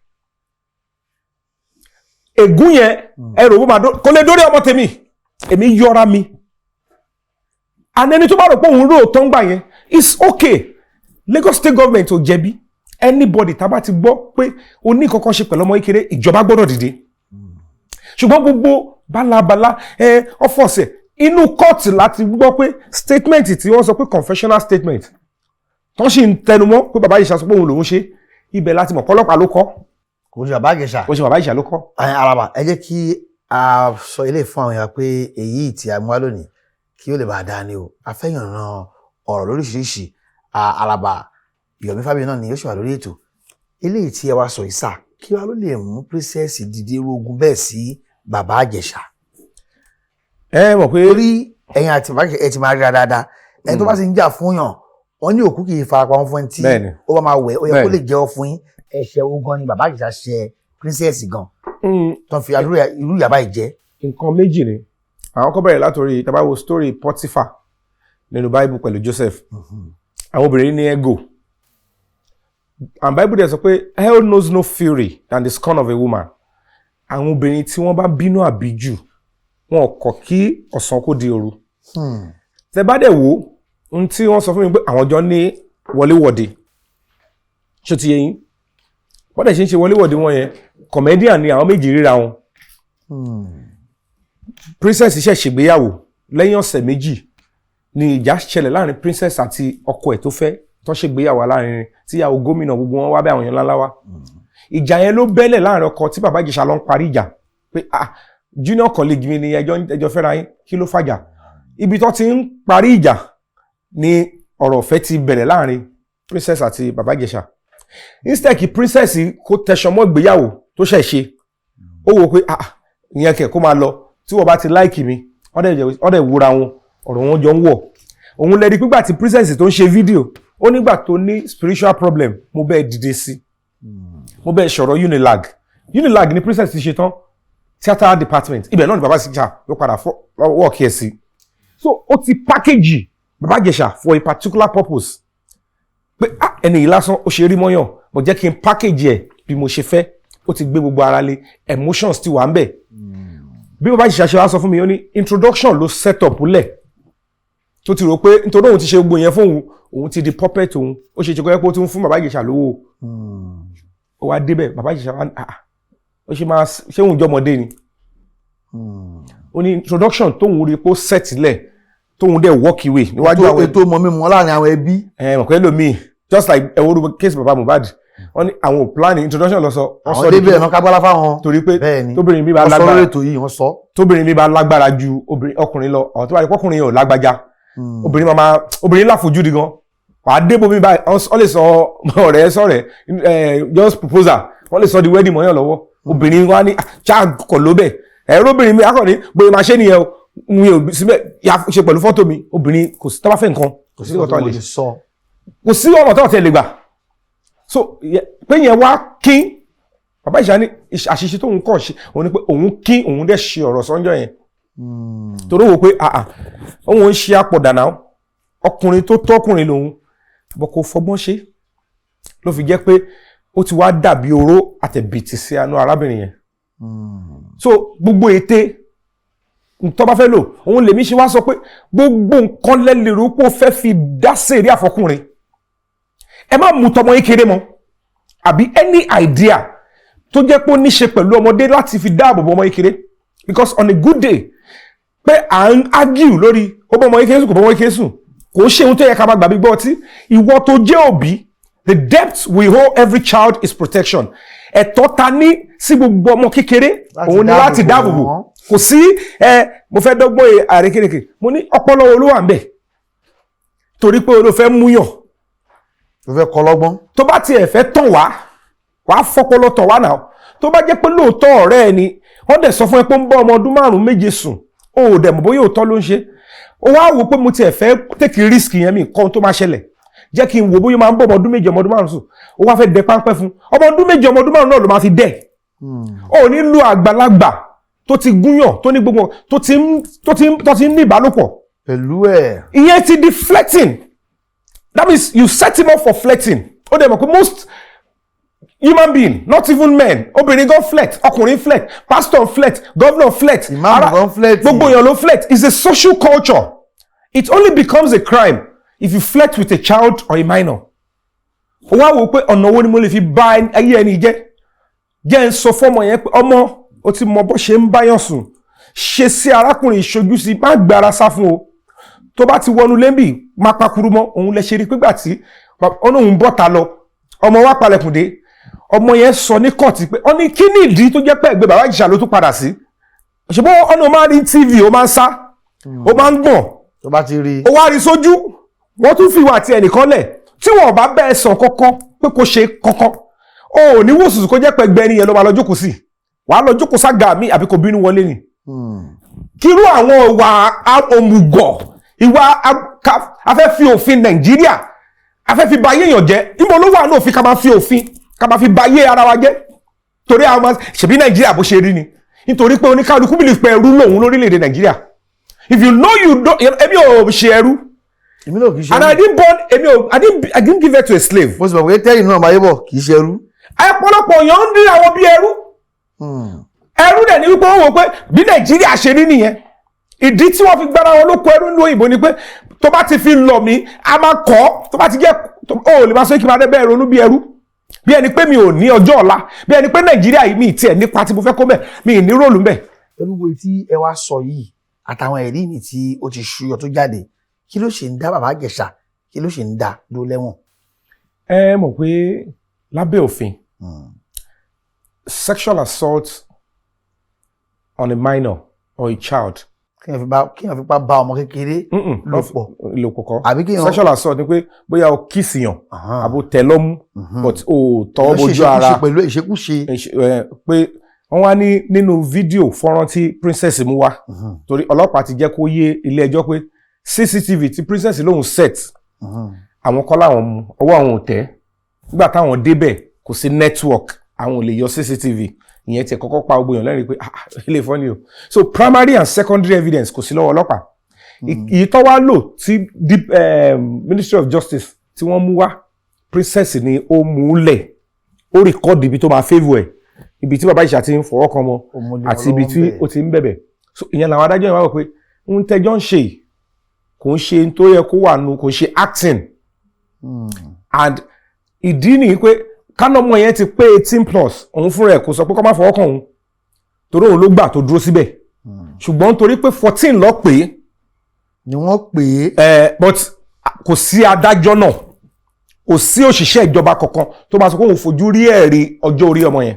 Ègún yẹn, ẹ rò ó máa kò lè dórí ọmọ tèmi. Èmi yọra mi. And ẹni tó bá rò pé òun rò tó ń gbà yẹn, it's okay. Lagos State government ò jẹ̀bi anybody. Tá a bá ti gbọ́ pé o ní kankan ṣe pẹ̀lú ọmọ kékeré, ìjọba gbọ́dọ̀ dìde. Ṣùgbọ́n gbogbo bálabàlá ẹ ọ̀fọ̀ọ̀sẹ̀ inú kóòtù láti gbọ́ pé statement tí wọ́n sọ pé confessional statement tó sì ń tẹnumọ́ pé bàbá Ìjẹ̀ṣà sọ pé òun lòún ṣe, ibẹ̀ láti mọ̀ pọ́lọ́pàá ló kọ́. Kò sí bàbá Ìjẹ̀ṣà. Kò sí bàbá Ìjẹ̀ṣà ló kọ́. Araba, ẹ jẹ́ kí a sọ ilé fún àwọn èèyàn pé èyí tí a mú wá lónìí, kí ó lè bá a dáa ni o. A fẹ́ yànnà ọ̀rọ̀ lóríṣiríṣi. Alaba Yomi Fabiyi náà ni yóò ṣe wà lórí ètò. Eléyìí tí ẹ wá sọ yìí sà, kí wàá ló lè mú Princess dìde irú ogun bẹ́ẹ̀ sí bàbá Ìjẹ̀ṣà? Ẹ mọ̀ pé Torí ẹ̀yin àti bàbá Ìjẹ̀ṣà, ẹ ti máa ríra dáadáa. Ẹni tó bá sì ń jà fún yàn, wọ́n ní òkú kì í farapamọ́ fún ẹni tí ó bá máa wẹ̀. Ó yẹ kó lè jẹ́wọ́ fún yín. Ẹ̀ṣẹ̀ wo gan ni bàbá Ìjẹ̀ṣà ṣe Princess gan tó ń fi irú ìyà báyìí jẹ? Nǹkan méjì ni. Àwọn kọ́ bẹ̀rẹ̀ látòrí tá bá wo story Potiphar nínú Bible pẹ̀lú Joseph. Àwọn obìnrin ní ego, and Bible dẹ̀ sọ pé hell knows no fury than the scorn of a woman. Àwọn obìnrin tí wọ́n bá bínú àbíjù, wọn kọ̀ kí ọ̀sán kó di òru. Tẹ bá dẹ̀ wò ohun tí wọ́n sọ fún mi pé àwọn jọ ní wọléwọ̀de, ṣó ti yé yín? Wọ́n dẹ̀ ṣe ń ṣe wọléwọ̀de wọn yẹn, comedian ni àwọn méjì ríra wọn. Princess ṣẹ̀ ṣègbéyàwó, lẹ́yìn ọ̀sẹ̀ 2 ni ìjà ṣẹlẹ̀ láàrin Princess àti ọkọ ẹ̀ tó fẹ́ tó ṣègbéyàwó láàrin tíyàwó gómìnà, gbogbo wọn wá bẹ́, àwọn èèyàn ńláńlá wá. Ìjà yẹn ló bẹ́lẹ̀ láàrin ọkọ tí bàbá Ìjẹ̀ṣà lọ ń parí ìjà pé, ah, junior colleague mi ni, ẹjọ́ ẹjọ́ fẹ́ra yín, kí ló fàjà? Ibi tó ti ń parí ìjà ni ọ̀rọ̀ ọ̀fẹ́ ti bẹ̀rẹ̀ láàrin Princess àti bàbá Ìjẹ̀ṣà. Instead kí Princess kó tẹsán mọ́ ìgbéyàwó tó ṣẹ̀ ṣe, ó wò pé, ah, ìyẹn kẹ̀ kó máa lọ tí wọ́n bá ti like mi. Wọ́n dẹ̀ wúra wọn, ọ̀rọ̀ wọn jọ ń wọ̀. Òun lẹ́ni pígbà tí Princess tó ń ṣe fídíò, ó nígbà tó ní spiritual problem, mo bẹ́ẹ̀ dìde sí, mo bẹ́ẹ̀ sọ̀rọ̀ Unilag. Unilag ni Princess ti ṣe tán, theatre department. Ibẹ̀ náà ni bàbá Ìjẹ̀ṣà ló padà wọ́ọ̀kì ẹ̀ sí. So ó ti package bàbá Ìjẹ̀ṣà for a particular purpose pé, ah, ẹni yìí lásán ó ṣe rí mọ́yàn, mo jẹ́ kí n package ẹ̀ bí mo ṣe fẹ́. Ó ti gbé gbogbo ara lé, emotions ti wà ń bẹ̀. Bí bàbá Ìjẹ̀ṣà ṣe wá sọ fún mi, ó ní introduction ló set up lẹ̀, tó ti rò pé nítorí òun ti ṣe gbogbo yẹn fún òun, òun ti di puppet òun. Ó ṣe ṣe kọ́ ẹ́ pé ó ti ń fún bàbá Ìjẹ̀ṣà lówó. Ó wá débẹ̀, bàbá Ìjẹ̀ṣà wá, ah, ó ṣe máa ṣé òun jọmọdé ni? Ó ní introduction tóun rí pé ó set lẹ̀, tóun dẹ̀ walk away níwájú àwọn ètò mọ̀ mímọ́ láàrin àwọn ẹbí. Ẹ mọ̀ pé lómi, just like ẹ wo case bàbá Mohbad, wọ́n ní àwọn ò plan introduction lọ sọ wọ́n Àwọn sọ di débẹ̀ náà kágbálá fáwọn. Torí pé Bẹ́ẹ̀ni, tóbìnrin mi bá wọ́n sọ lágbára lórí ètò yìí, wọ́n sọ. Tóbìnrin mi bá lágbára ju ọkùnrin lọ, àwọn tó bá rí pọ́kùnrin yẹn ò lágbájá, obìnrin máa obìnrin láfojúdi gan. Wàá dé bomi báyìí, wọ́n lè sọ ọ̀rẹ́ sọ̀rẹ́ just proposal, wọ́n lè sọ di wedding mọ́yàn lọ́wọ́. Obìnrin wa ní ṣáà kọ̀ ló bẹ̀ ẹ̀rọ obìnrin mi akọni bóyá máa ṣe nìyẹn o, mi ò síbẹ̀ ya ṣe pẹ̀lú fọ́tò mi. Obìnrin kò sí, tó bá fẹ́ nǹkan, kò sí ọ̀tọ̀ lè sọ. Kò sí ọ̀nà tó tẹ̀ lè gbà. So pé yẹn wá kín bàbá Ìjẹ̀ṣà ní àṣìṣe tóun kọ̀ ṣe òun ni pé òun kín, òun dẹ̀ ṣe ọ̀rọ̀ sọ́njọ́ yẹn, torí wò pé àà, òun ń ṣe àpọ̀dà náà, ọkùnrin tó tọ́kùnrin lòun bọ̀, kò fọgbọ́n ṣe, ló fi jẹ́ pé ó ti wá dàbí oró àtẹ̀bìtì sí àánú arábìnrin yẹn. So gbogbo ète tó bá fẹ́ lò, òun lèmi ṣe wá sọ pé gbogbo nǹkan lẹ́lẹ́rú pé ó fẹ́ fi dá sèré àfọkùnrin, ẹ má mú tọmọ yín kéré mọ́, àbí any idea tó jẹ́ pé ó ní ṣe pẹ̀lú ọmọdé láti fi dáàbò bo ọmọ yín kéré. Because on a good day, pé à ń argue lórí ó bọ́ ọmọ yín kéré sùn, kò bọ́ ọmọ yín kéré sùn, kò ṣe ohun tó yẹ ká máa gbàgbé gbọ́ ọtí. Ìwọ tó jẹ́ òbí, the debt we owe every child is protection. Ẹ̀tọ́ ta ní sí gbogbo ọmọ kékeré, òun ni láti dáàbò bò. Kò sí ẹ, mo fẹ́ dọ́gbọ́n àrékérekè. Mo ní ọpọlọ wo ló wà ń bẹ̀? Torí pé o ló fẹ́ múyàn. Tó fẹ́ kọ́ lọ́gbọ́n. Tó bá tiẹ̀ fẹ́ tàn wá, wàá fọpọlọ tàn wá náà. Tó bá jẹ́ pé lóòótọ́ ọ̀rẹ́ ẹ ni, wọ́n dẹ̀ sọ fún ẹ pé ń bọ́ ọmọ ọdún 5, 7 sùn, o ò dẹ̀ mọ̀ bóyá òótọ́ ló ń ṣe, o wá wò pé mo tiẹ̀ fẹ́ take risk yẹn, mi kọ́ ohun tó máa ṣẹlẹ̀, jẹ́ kí n wò bóyá máa ń bọ́ ọmọ ọdún 7, ọmọ ọdún 5 sùn. O wá fẹ́ dẹ páńpẹ́ fún ọmọ ọdún 7, ọmọ ọdún 5 náà ló máa fi dẹ̀. O ò ní lu àgbàlagbà tó ti gúnyàn, tó ní gbogbo, tó ti ń ní ìbálòpọ̀ pẹ̀lú ẹ̀. Ìyẹn ti di flirting. That means you set him up for flirting. Ó dẹ̀ mọ̀ pé most human being, not even men, obìnrin gan flirt, ọkùnrin flirt, pastor flirt, governor flirt, Ìmáàmù gan flirt. Gbogbo èèyàn ló flirt. It's a social culture. It only becomes a crime if you flirt with a child or a minor. Ó wá wò ó pé ọ̀nà wo ni mo lè fi bá ayé ẹni jẹ́, jẹ́ ń sọ fọ́mọ yẹn pé ọmọ ó ti mọ bó ṣe ń báyàn sùn, ṣe sí arákùnrin ìṣojú sí, má gbára sá fún o. Tó bá ti wọnú lẹ́ńbì, má pakuru mọ́ òun. Lẹ ṣe rí pígbà tí ọ̀nà òun bọ́ta lọ, ọmọ wa palẹ̀kùn dé. Ọmọ yẹn sọ ní kọ́ọ̀tì pé ọ ní kí ní ìdí tó jẹ́ pé ẹgbẹ́ bàbá Ìjẹ̀ṣà ló tún padà sí, ṣùgbọ́n ọ̀nà máa ń rí TV, ó máa ń sá, ó máa ń gbọ̀n. Tó bá ti rí i. Ó wá rí sójú, wọ́n tún fi ìwà àti ẹnìkan lẹ̀ tí wọ́n bá bẹ́ẹ̀ sàn kọ́kọ́ pé kò ṣe kọ́kọ́. O ò ní wòsùn kó jẹ́ pé ẹgbẹ́ ẹni yẹn ló máa lọ jókòó sí, wàá lọ jókòó ságà mi àbí kò bínú wọlé ni. Kírú àwọn ìwà òmùgọ̀, ìwà a fẹ́ fi òfin Nàìjíríà, a fẹ́ fi ba ayé èèyàn jẹ́. Níbo ló wà ní òfin ká máa fi òfin ká máa fi ba ayé ara wa jẹ́? Torí àwọn máa ṣèbí Nàìjíríà bó ṣe rí ni, nítorí pé oníkálukú believe pé ẹrú lòun lórílẹ̀‐èdè Nàìjíríà. If you know you don't, èmi ò ṣe ẹrú. Èmi náà kì í ṣe And I didn't born, èmi ò, I didn't give birth to a slave. Mo sì mọ̀ pé tẹ́yìn náà máa yé bọ̀ kì í ṣe ẹrú. Ọ̀pọ̀lọpọ̀ èèyàn ń rí àwọn bí ẹrú. Ẹrú dẹ̀ ni wípé wọ́n wò pé bí Nàìjíríà ṣe rí nìyẹn. Ìdí tí wọ́n fi gbára wọn lóko ẹrú ní òyìnbó ni pé tó bá ti fi lọ̀ mí, a máa kọ́. Tó bá ti jẹ́ ó lè máa sọ kí n máa bẹ́ẹ̀ ronú bí ẹrú, bí ẹni pé mi ò ní ọjọ́ ọ̀la, bí ẹni pé Nàìjíríà yìí mi ì tiẹ̀ nípa tí mo fẹ́ kó mẹ́, mi ì ní role mbẹ̀. Pẹ̀lú wo tí ẹ wá sọ yìí àtàwọn ẹ̀rí mi tí ó ti ṣúyọ tó jáde, kí ló ṣe ń dá bàbá Ìjẹ̀ṣà, kí ló ṣe ń dá dúró lẹ́wọ̀n? Ẹ mọ̀ pé lábẹ́ òfin, sexual assault on a minor or a child. Kéèyàn fipá bá ọmọ kékeré lò pọ̀. Lò pọ̀ kọ́. Àbí kéèyàn Sexual assault ni pé bóyá o kiss yàn àbò tẹ̀ lọ́mú, but o tọwọ́ Èèyàn ṣe bojú ara. ìṣekúṣe pẹ̀lú ìṣekúṣe. Pé wọ́n wá ní nínú fídíò fọ́nrán tí princess mú wá, torí ọlọ́pàá ti jẹ́ kó yé ilé ẹjọ́ pé CCTV tí princess lòun set, àwọn kọ́ làwọn mú, ọwọ́ àwọn ò tẹ́. Nígbà táwọn débẹ̀, kò sí network, àwọn ò lè yọ CCTV. Ìyẹn tiẹ̀ kọ́kọ́ pa gbogbo èèyàn lẹ́rìí pé ah, ilé ìfọ́ ni o. So primary and secondary evidence kò sí lọ́wọ́ ọlọ́pàá. Èyí tó wá lò tí Ministry of Justice tí wọ́n mú wá, princess ni ó mú lẹ̀, ó record ibi tó máa favour ẹ̀, ibi tí bàbá Ìjẹ̀ṣà ti ń fọwọ́ kan mọ́ àti ibi tí ó ti ń bẹ̀bẹ̀. So ìyẹn làwọn adájọ́ yẹn wá wò pé ń tẹ́jọ́ ń ṣe yìí kò ń ṣe tó yẹ kó wà nù, kò ń ṣe acting. And ìdí nìyí pé kánọ́mọ yẹn ti pé 18+, òun fúnra ẹ̀ kò sọ pé kó má fọwọ́ kàn òun, torí òun ló gbà tó dúró síbẹ̀. Ṣùgbọ́n torí pé 14 lọ pé ni wọ́n pè é. Ẹ but kò sí adájọ́ náà, kò sí òṣìṣẹ́ ìjọba kankan tó máa sọ pé òun fojú rí ẹ̀rí ọjọ́ orí ọmọ yẹn.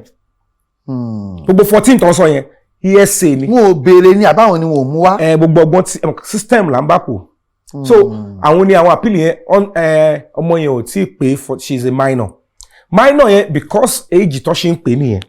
Gbogbo 14 tó ń sọ yẹn, ESA ni. Wọn ò béèrè ní àbáwọn ni wọn ò mú wá. Ẹ gbogbo ọgbọ́n tí system là ń bá pò. So àwọn ni àwọn appeal yẹn, ọmọ yẹn ò tí ì pé for, she is a minor. Minor yẹn, because age tó ṣe ń pè nìyẹn.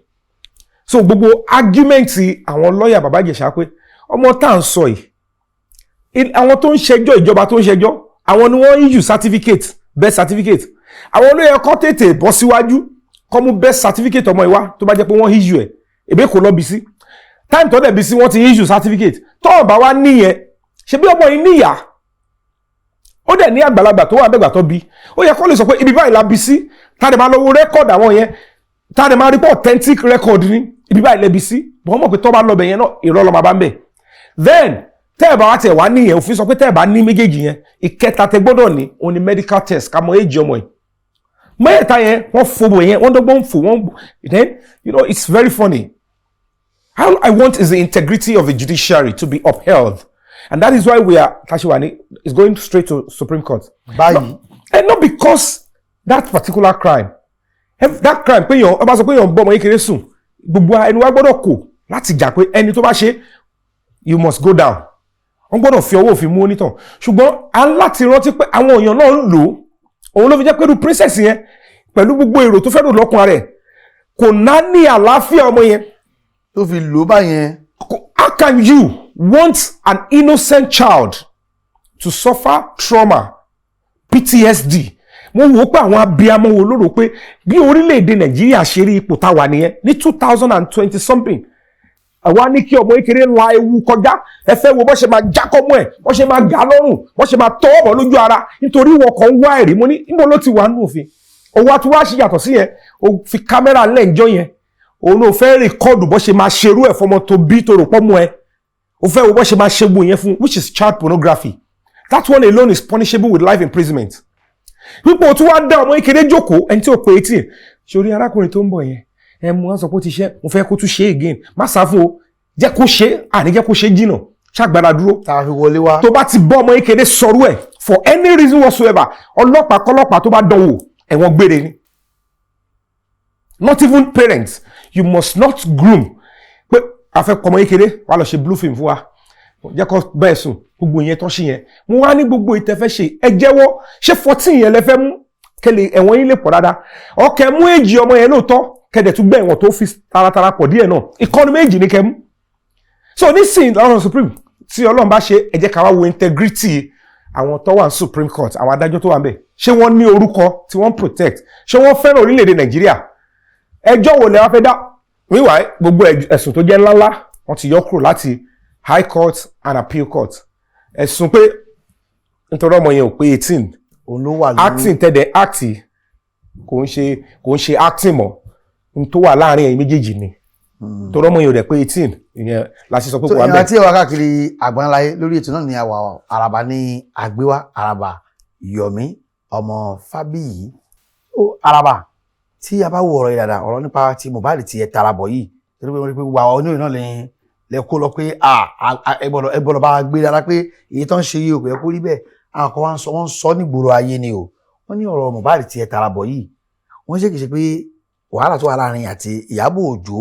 So gbogbo argument àwọn lọ́ọ̀yà bàbá Ìjẹ̀ṣà pé ọmọ tá à ń sọ yìí, àwọn tó ń ṣẹjọ́, ìjọba tó ń ṣẹjọ́, àwọn ni wọ́n issue certificate, birth certificate. Àwọn ló yẹ kó tètè bọ́ síwájú, kó mú birth certificate ọmọ ìwá. Tó bá jẹ́ pé wọ́n issue ẹ̀, èbí kò lọ bí sí time tó dẹ̀ bí sí, wọ́n ti issue certificate. Tó ọ̀bá wa níyẹn, ṣe bí ọmọ yìí níyà, ó dẹ̀ ní àgbàlagbà tó wà bẹ́gbà tó bí, ó yẹ kó lè sọ pé ibi báyìí la bí sí. Tá a dẹ̀ máa lọ wo record àwọn yẹn, tá a dẹ̀ máa rí pé authentic record ní ibi báyìí lẹ́bi sí. Wọ́n mọ̀ pé tó bá lọ bẹ̀ yẹn náà, irọ́ ló máa bá ń bẹ̀. Then tẹ́ ẹ̀ bá wá tẹ̀ wá níyẹn, òfin sọ pé tẹ́ ẹ̀ bá ní méjèèjì yẹn, ìkẹta tẹ gbọ́dọ̀ ní òun ni medical test, ká mọ age ọmọ yìí. Mẹ́ẹ̀ta yẹn, wọ́n fò yẹn, wọ́n dọ́gbọ́n fò wọ́n. Then it's very funny. All I want is the integrity of the judiciary to be upheld, and that is why we are Tashiwani is going straight to Supreme Court. Báyìí. And not because that particular crime, if that crime pé yàn ọba sọ pé yàn ń bọ́ ọmọ kékeré sùn, gbogbo ẹnu wa gbọ́dọ̀ kò láti jà pé ẹni tó bá ṣe You must go down. Wọ́n gbọ́dọ̀ fi ọwọ́ òfin mú onítàn, ṣùgbọ́n a ń láti rántí pé àwọn èèyàn náà ń lò ó. Òun ló fi jẹ́ pé irú Princess yẹn, pẹ̀lú gbogbo èrò tó fẹ́ rò lọ́kùn rẹ̀, kò ná ní àlàáfíà ọmọ yẹn tó fi lò ó báyẹn. How can you want an innocent child to suffer trauma, PTSD? Mo wò ó pé àwọn abiyamọ wo ló rò pé bí orílẹ̀-èdè Nàìjíríà ṣe rí, ipò tá a wà nìyẹn ní 2020 something. Àwa ní kí ọmọ kékeré la ewu kọjá. Ẹ fẹ́ wo bó ṣe máa jákọ́mọ́ ẹ̀, bó ṣe máa gà á lọ́rùn, bó ṣe máa tọwọ́ bọ̀ lójú ara, nítorí wọn kàn ń wá ẹ̀rí. Mo ní, níbo ló ti wà nínú òfin? Òwò àti wá ṣe yàtọ̀ sí yẹn, o fi kámẹ́rà lẹ́ǹjọ́ yẹn, òun ló fẹ́ record bó ṣe máa ṣerú ẹ̀ fọmọ tó bí, tó rò pọ́ mọ́ ẹ. O fẹ́ wo bó ṣe máa ṣe gbò yẹn fún, which is child pornography. That one alone is punishable with life imprisonment. Wípé o tún wá dá ọmọ kékeré jókòó, ẹni tí o pè é tì sórí arákùnrin tó ń bọ̀ yẹn, ẹ mú wọn sọ pé ó ti ṣe, mo fẹ́ kó tún ṣe again. Má sá fún o, jẹ́ kó ṣe, àní jẹ́ kó ṣe jìnà, ṣàgbára dúró. Tá a fi wọlé wá. Tó bá ti bọ́ ọmọ kékeré sọ̀rọ̀ ẹ̀ for any reason whatsoever, ọlọ́pàá kọlọ́pàá tó bá dán wò, ẹ̀wọ̀n gbére ni. Not even parents, you must not groom pé a fẹ́ kọ́ ọmọ kékeré wàá lọ ṣe blue film fún wa, jẹ́ kó bẹ́ẹ̀ sùn. Gbogbo ìyẹn tó ṣe yẹn, mo wá ní gbogbo ìtẹ́fẹ́ ṣe, ẹ jẹ́wọ́. Ṣé 14 yẹn lẹ fẹ́ mú kẹlẹ̀ ẹ̀wọ̀n yín lè pọ̀ dáadáa? Ọkẹ́ mú èjì ọmọ yẹn lóòótọ́, kẹ̀dẹ̀ tún gbẹ́ ẹ̀wọ̀n tó fi taratara pọ̀ díẹ̀ náà. Ìkọ́ni méjì ní kẹ́ mú. So nísìnyí, lọ́rọ̀ Supreme tí Ọlọ́run bá ṣe, ẹ jẹ́ ká wá wo integrity àwọn tó wà ní Supreme Court, àwọn adájọ́ tó wà ń bẹ̀. Ṣé wọ́n ní orúkọ tí wọ́n protect? Ṣé wọ́n fẹ́ràn orílẹ̀-èdè Nàìjíríà? Ẹjọ́ wo lẹ wá fẹ́ dá? Meanwhile, gbogbo ẹ̀sùn tó jẹ́ ńláńlá, wọ́n ti yọ kúrò láti High Court and Appeal Court. Ẹ̀sùn pé nítorí ọmọ yẹn ò pé 18, Òun ló wà lórí. Acting tẹ́lẹ̀, act kò ń ṣe acting mọ́, n tó wà láàrin ẹ̀yin méjèèjì ni, torí ọmọ yẹn ò dẹ̀ pé 18. Ìyẹn la ṣe sọ pé So kò wá ìran bẹ́ẹ̀. tí ẹ wá káàkiri àgbáńláyé lórí ètò náà ní àwà Àràbà ní àgbéwá, Àràbà Yomi ọmọ Fábíyì. Ó Àràbà, tí a bá wo ọ̀rọ̀ yìí dáadáa, ọ̀rọ̀ nípa ti Mohbad ti ẹ̀ tara bọ̀ yìí, torí pé wọ́n rí pé gbogbo àwọn oníròyìn náà lè kó lọ pé ẹ gbọ́dọ̀ bá a gbé dáadáa pé èyí tó ń ṣe yìí ò kò yẹ kó rí bẹ́ẹ̀. Àwọn kan wá ń sọ, wọ́n ń sọ nígboro ayé ni o. Wọ́n ní ọ̀rọ̀ Mohbad ti ẹ̀ tara bọ̀ yìí, wọ́n ṣe kìí ṣe pé wàhálà tó wà láàrin àti Ìyábọ̀ Òjó,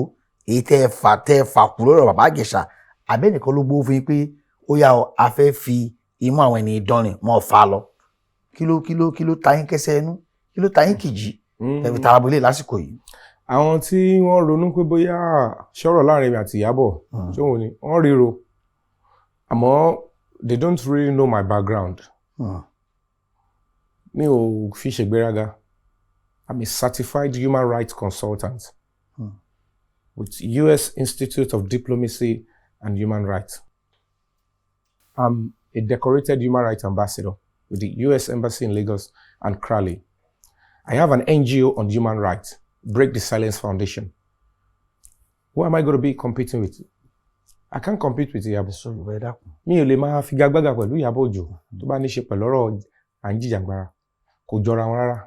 èyí tẹ́ ẹ fà kú lórí ọ̀rọ̀ Bàbá Ìjẹ̀ṣà, àbẹ́nìkan ló gbó fún yín pé ó yá ọ, a fẹ́ fi imú àwọn ẹni dánrin mọ́ fa lọ. Kí ló ta yín kẹsẹ̀ ẹnu? Kí ló ta yín kìjì tẹ́ fi tara bolé lásìkò yìí? Àwọn tí wọ́n ronú pé bóyá sọ̀rọ̀ láàrin mi àti Ìyábọ̀, ṣé òun ni wọ́n ríro, àmọ́ they don't really know my background. Mi ò fi ṣègbéraga. I'm a certified human rights consultant with US Institute of Diplomacy and Human Rights. I'm a decorated human rights ambassador with the US Embassy in Lagos and Crowley. I have an NGO on human rights, Break the Silence Foundation. Who am I going to be competing with? I can't compete with Ìyábọ̀. Sọ Yorùbá, ẹ dákun. Mi ò lè máa figagbága pẹ̀lú Ìyábọ̀ Òjó tó bá ní ṣe pẹ̀lú ọ̀rọ̀ à ń jìjàgbara. Kò jọra wọn rárá.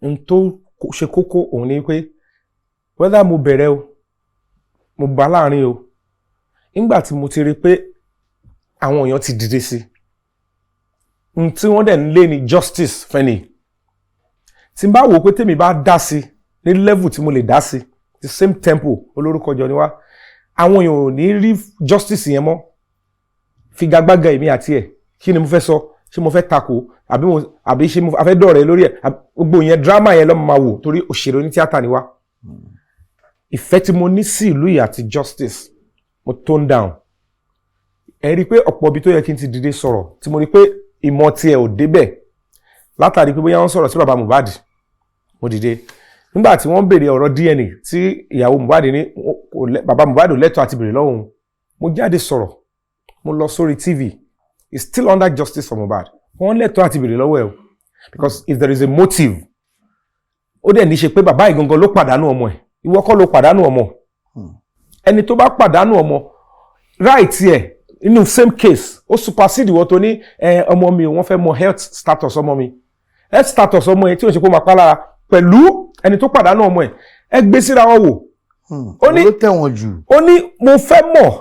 N tó ṣe kókó òun ni pé whether mo bẹ̀rẹ̀ o, mo bá láàrin o, nígbà tí mo ti rí pé àwọn èèyàn ti dìde sí n tí wọ́n dẹ̀ ń lé ní justice fẹ́ni, tí n bá wò ó pé tèmi bá dá sí ní level tí mo lè dá sí, the same tempo, olórúkọ jọ ni wá, àwọn èèyàn ò ní rí justice yẹn mọ́. Figagbága èmi àti ẹ̀, kí ni mo fẹ́ sọ? Ṣé mo fẹ́ takò àbí mo àbí ṣé mo fẹ́ dọ̀rẹ́ lórí ẹ̀? Gbogbo yẹn, drama yẹn lọ́mọ máa wò, torí òṣèré oní tíátà ni wá. Ìfẹ́ tí mo ní sí ìlú yìí àti justice, mo tone down. Ẹ rí i pé ọ̀pọ̀ ibi tó yẹ kí n ti dìde sọ̀rọ̀, tí mo rí i pé ìmọ̀ tiẹ̀ ò débẹ̀, látàrí pé bóyá wọ́n sọ̀rọ̀ sí bàbá Mohbad, mo dìde. Nígbà tí wọ́n béèrè ọ̀rọ̀ DNA tí ìyàwó Mohbad ní bàbá Mohbad ò lẹ́tọ̀ọ́ àti béèrè lọ́wọ́ òun, mo jáde sọ̀rọ̀, mo lọ sórí TV. It's still under justice for Mohbad. Wọ́n lẹ́tọ̀ọ́ àti béèrè lọ́wọ́ ẹ̀ o, because if there is a motive, ó dẹ̀ ní ṣe pé bàbá ìgangan ló pàdánù ọmọ ẹ̀. Ìwọ kọ́ ló pàdánù ọmọ. Ẹni tó bá pàdánù ọmọ, right ẹ̀ nínú same case, ó supersede ìwọ tó ní ẹ ọmọ mi o, wọ́n fẹ́ mọ health status ọmọ mi. Health status ọmọ yẹn tí ò ń ṣe kó máa pa lára pẹ̀lú ẹni tó pàdánù ọmọ ẹ̀, ẹ gbé síra wọn wò. Ó ní Ló tẹ̀wọ̀n jù. Ó ní mo fẹ́ mọ̀,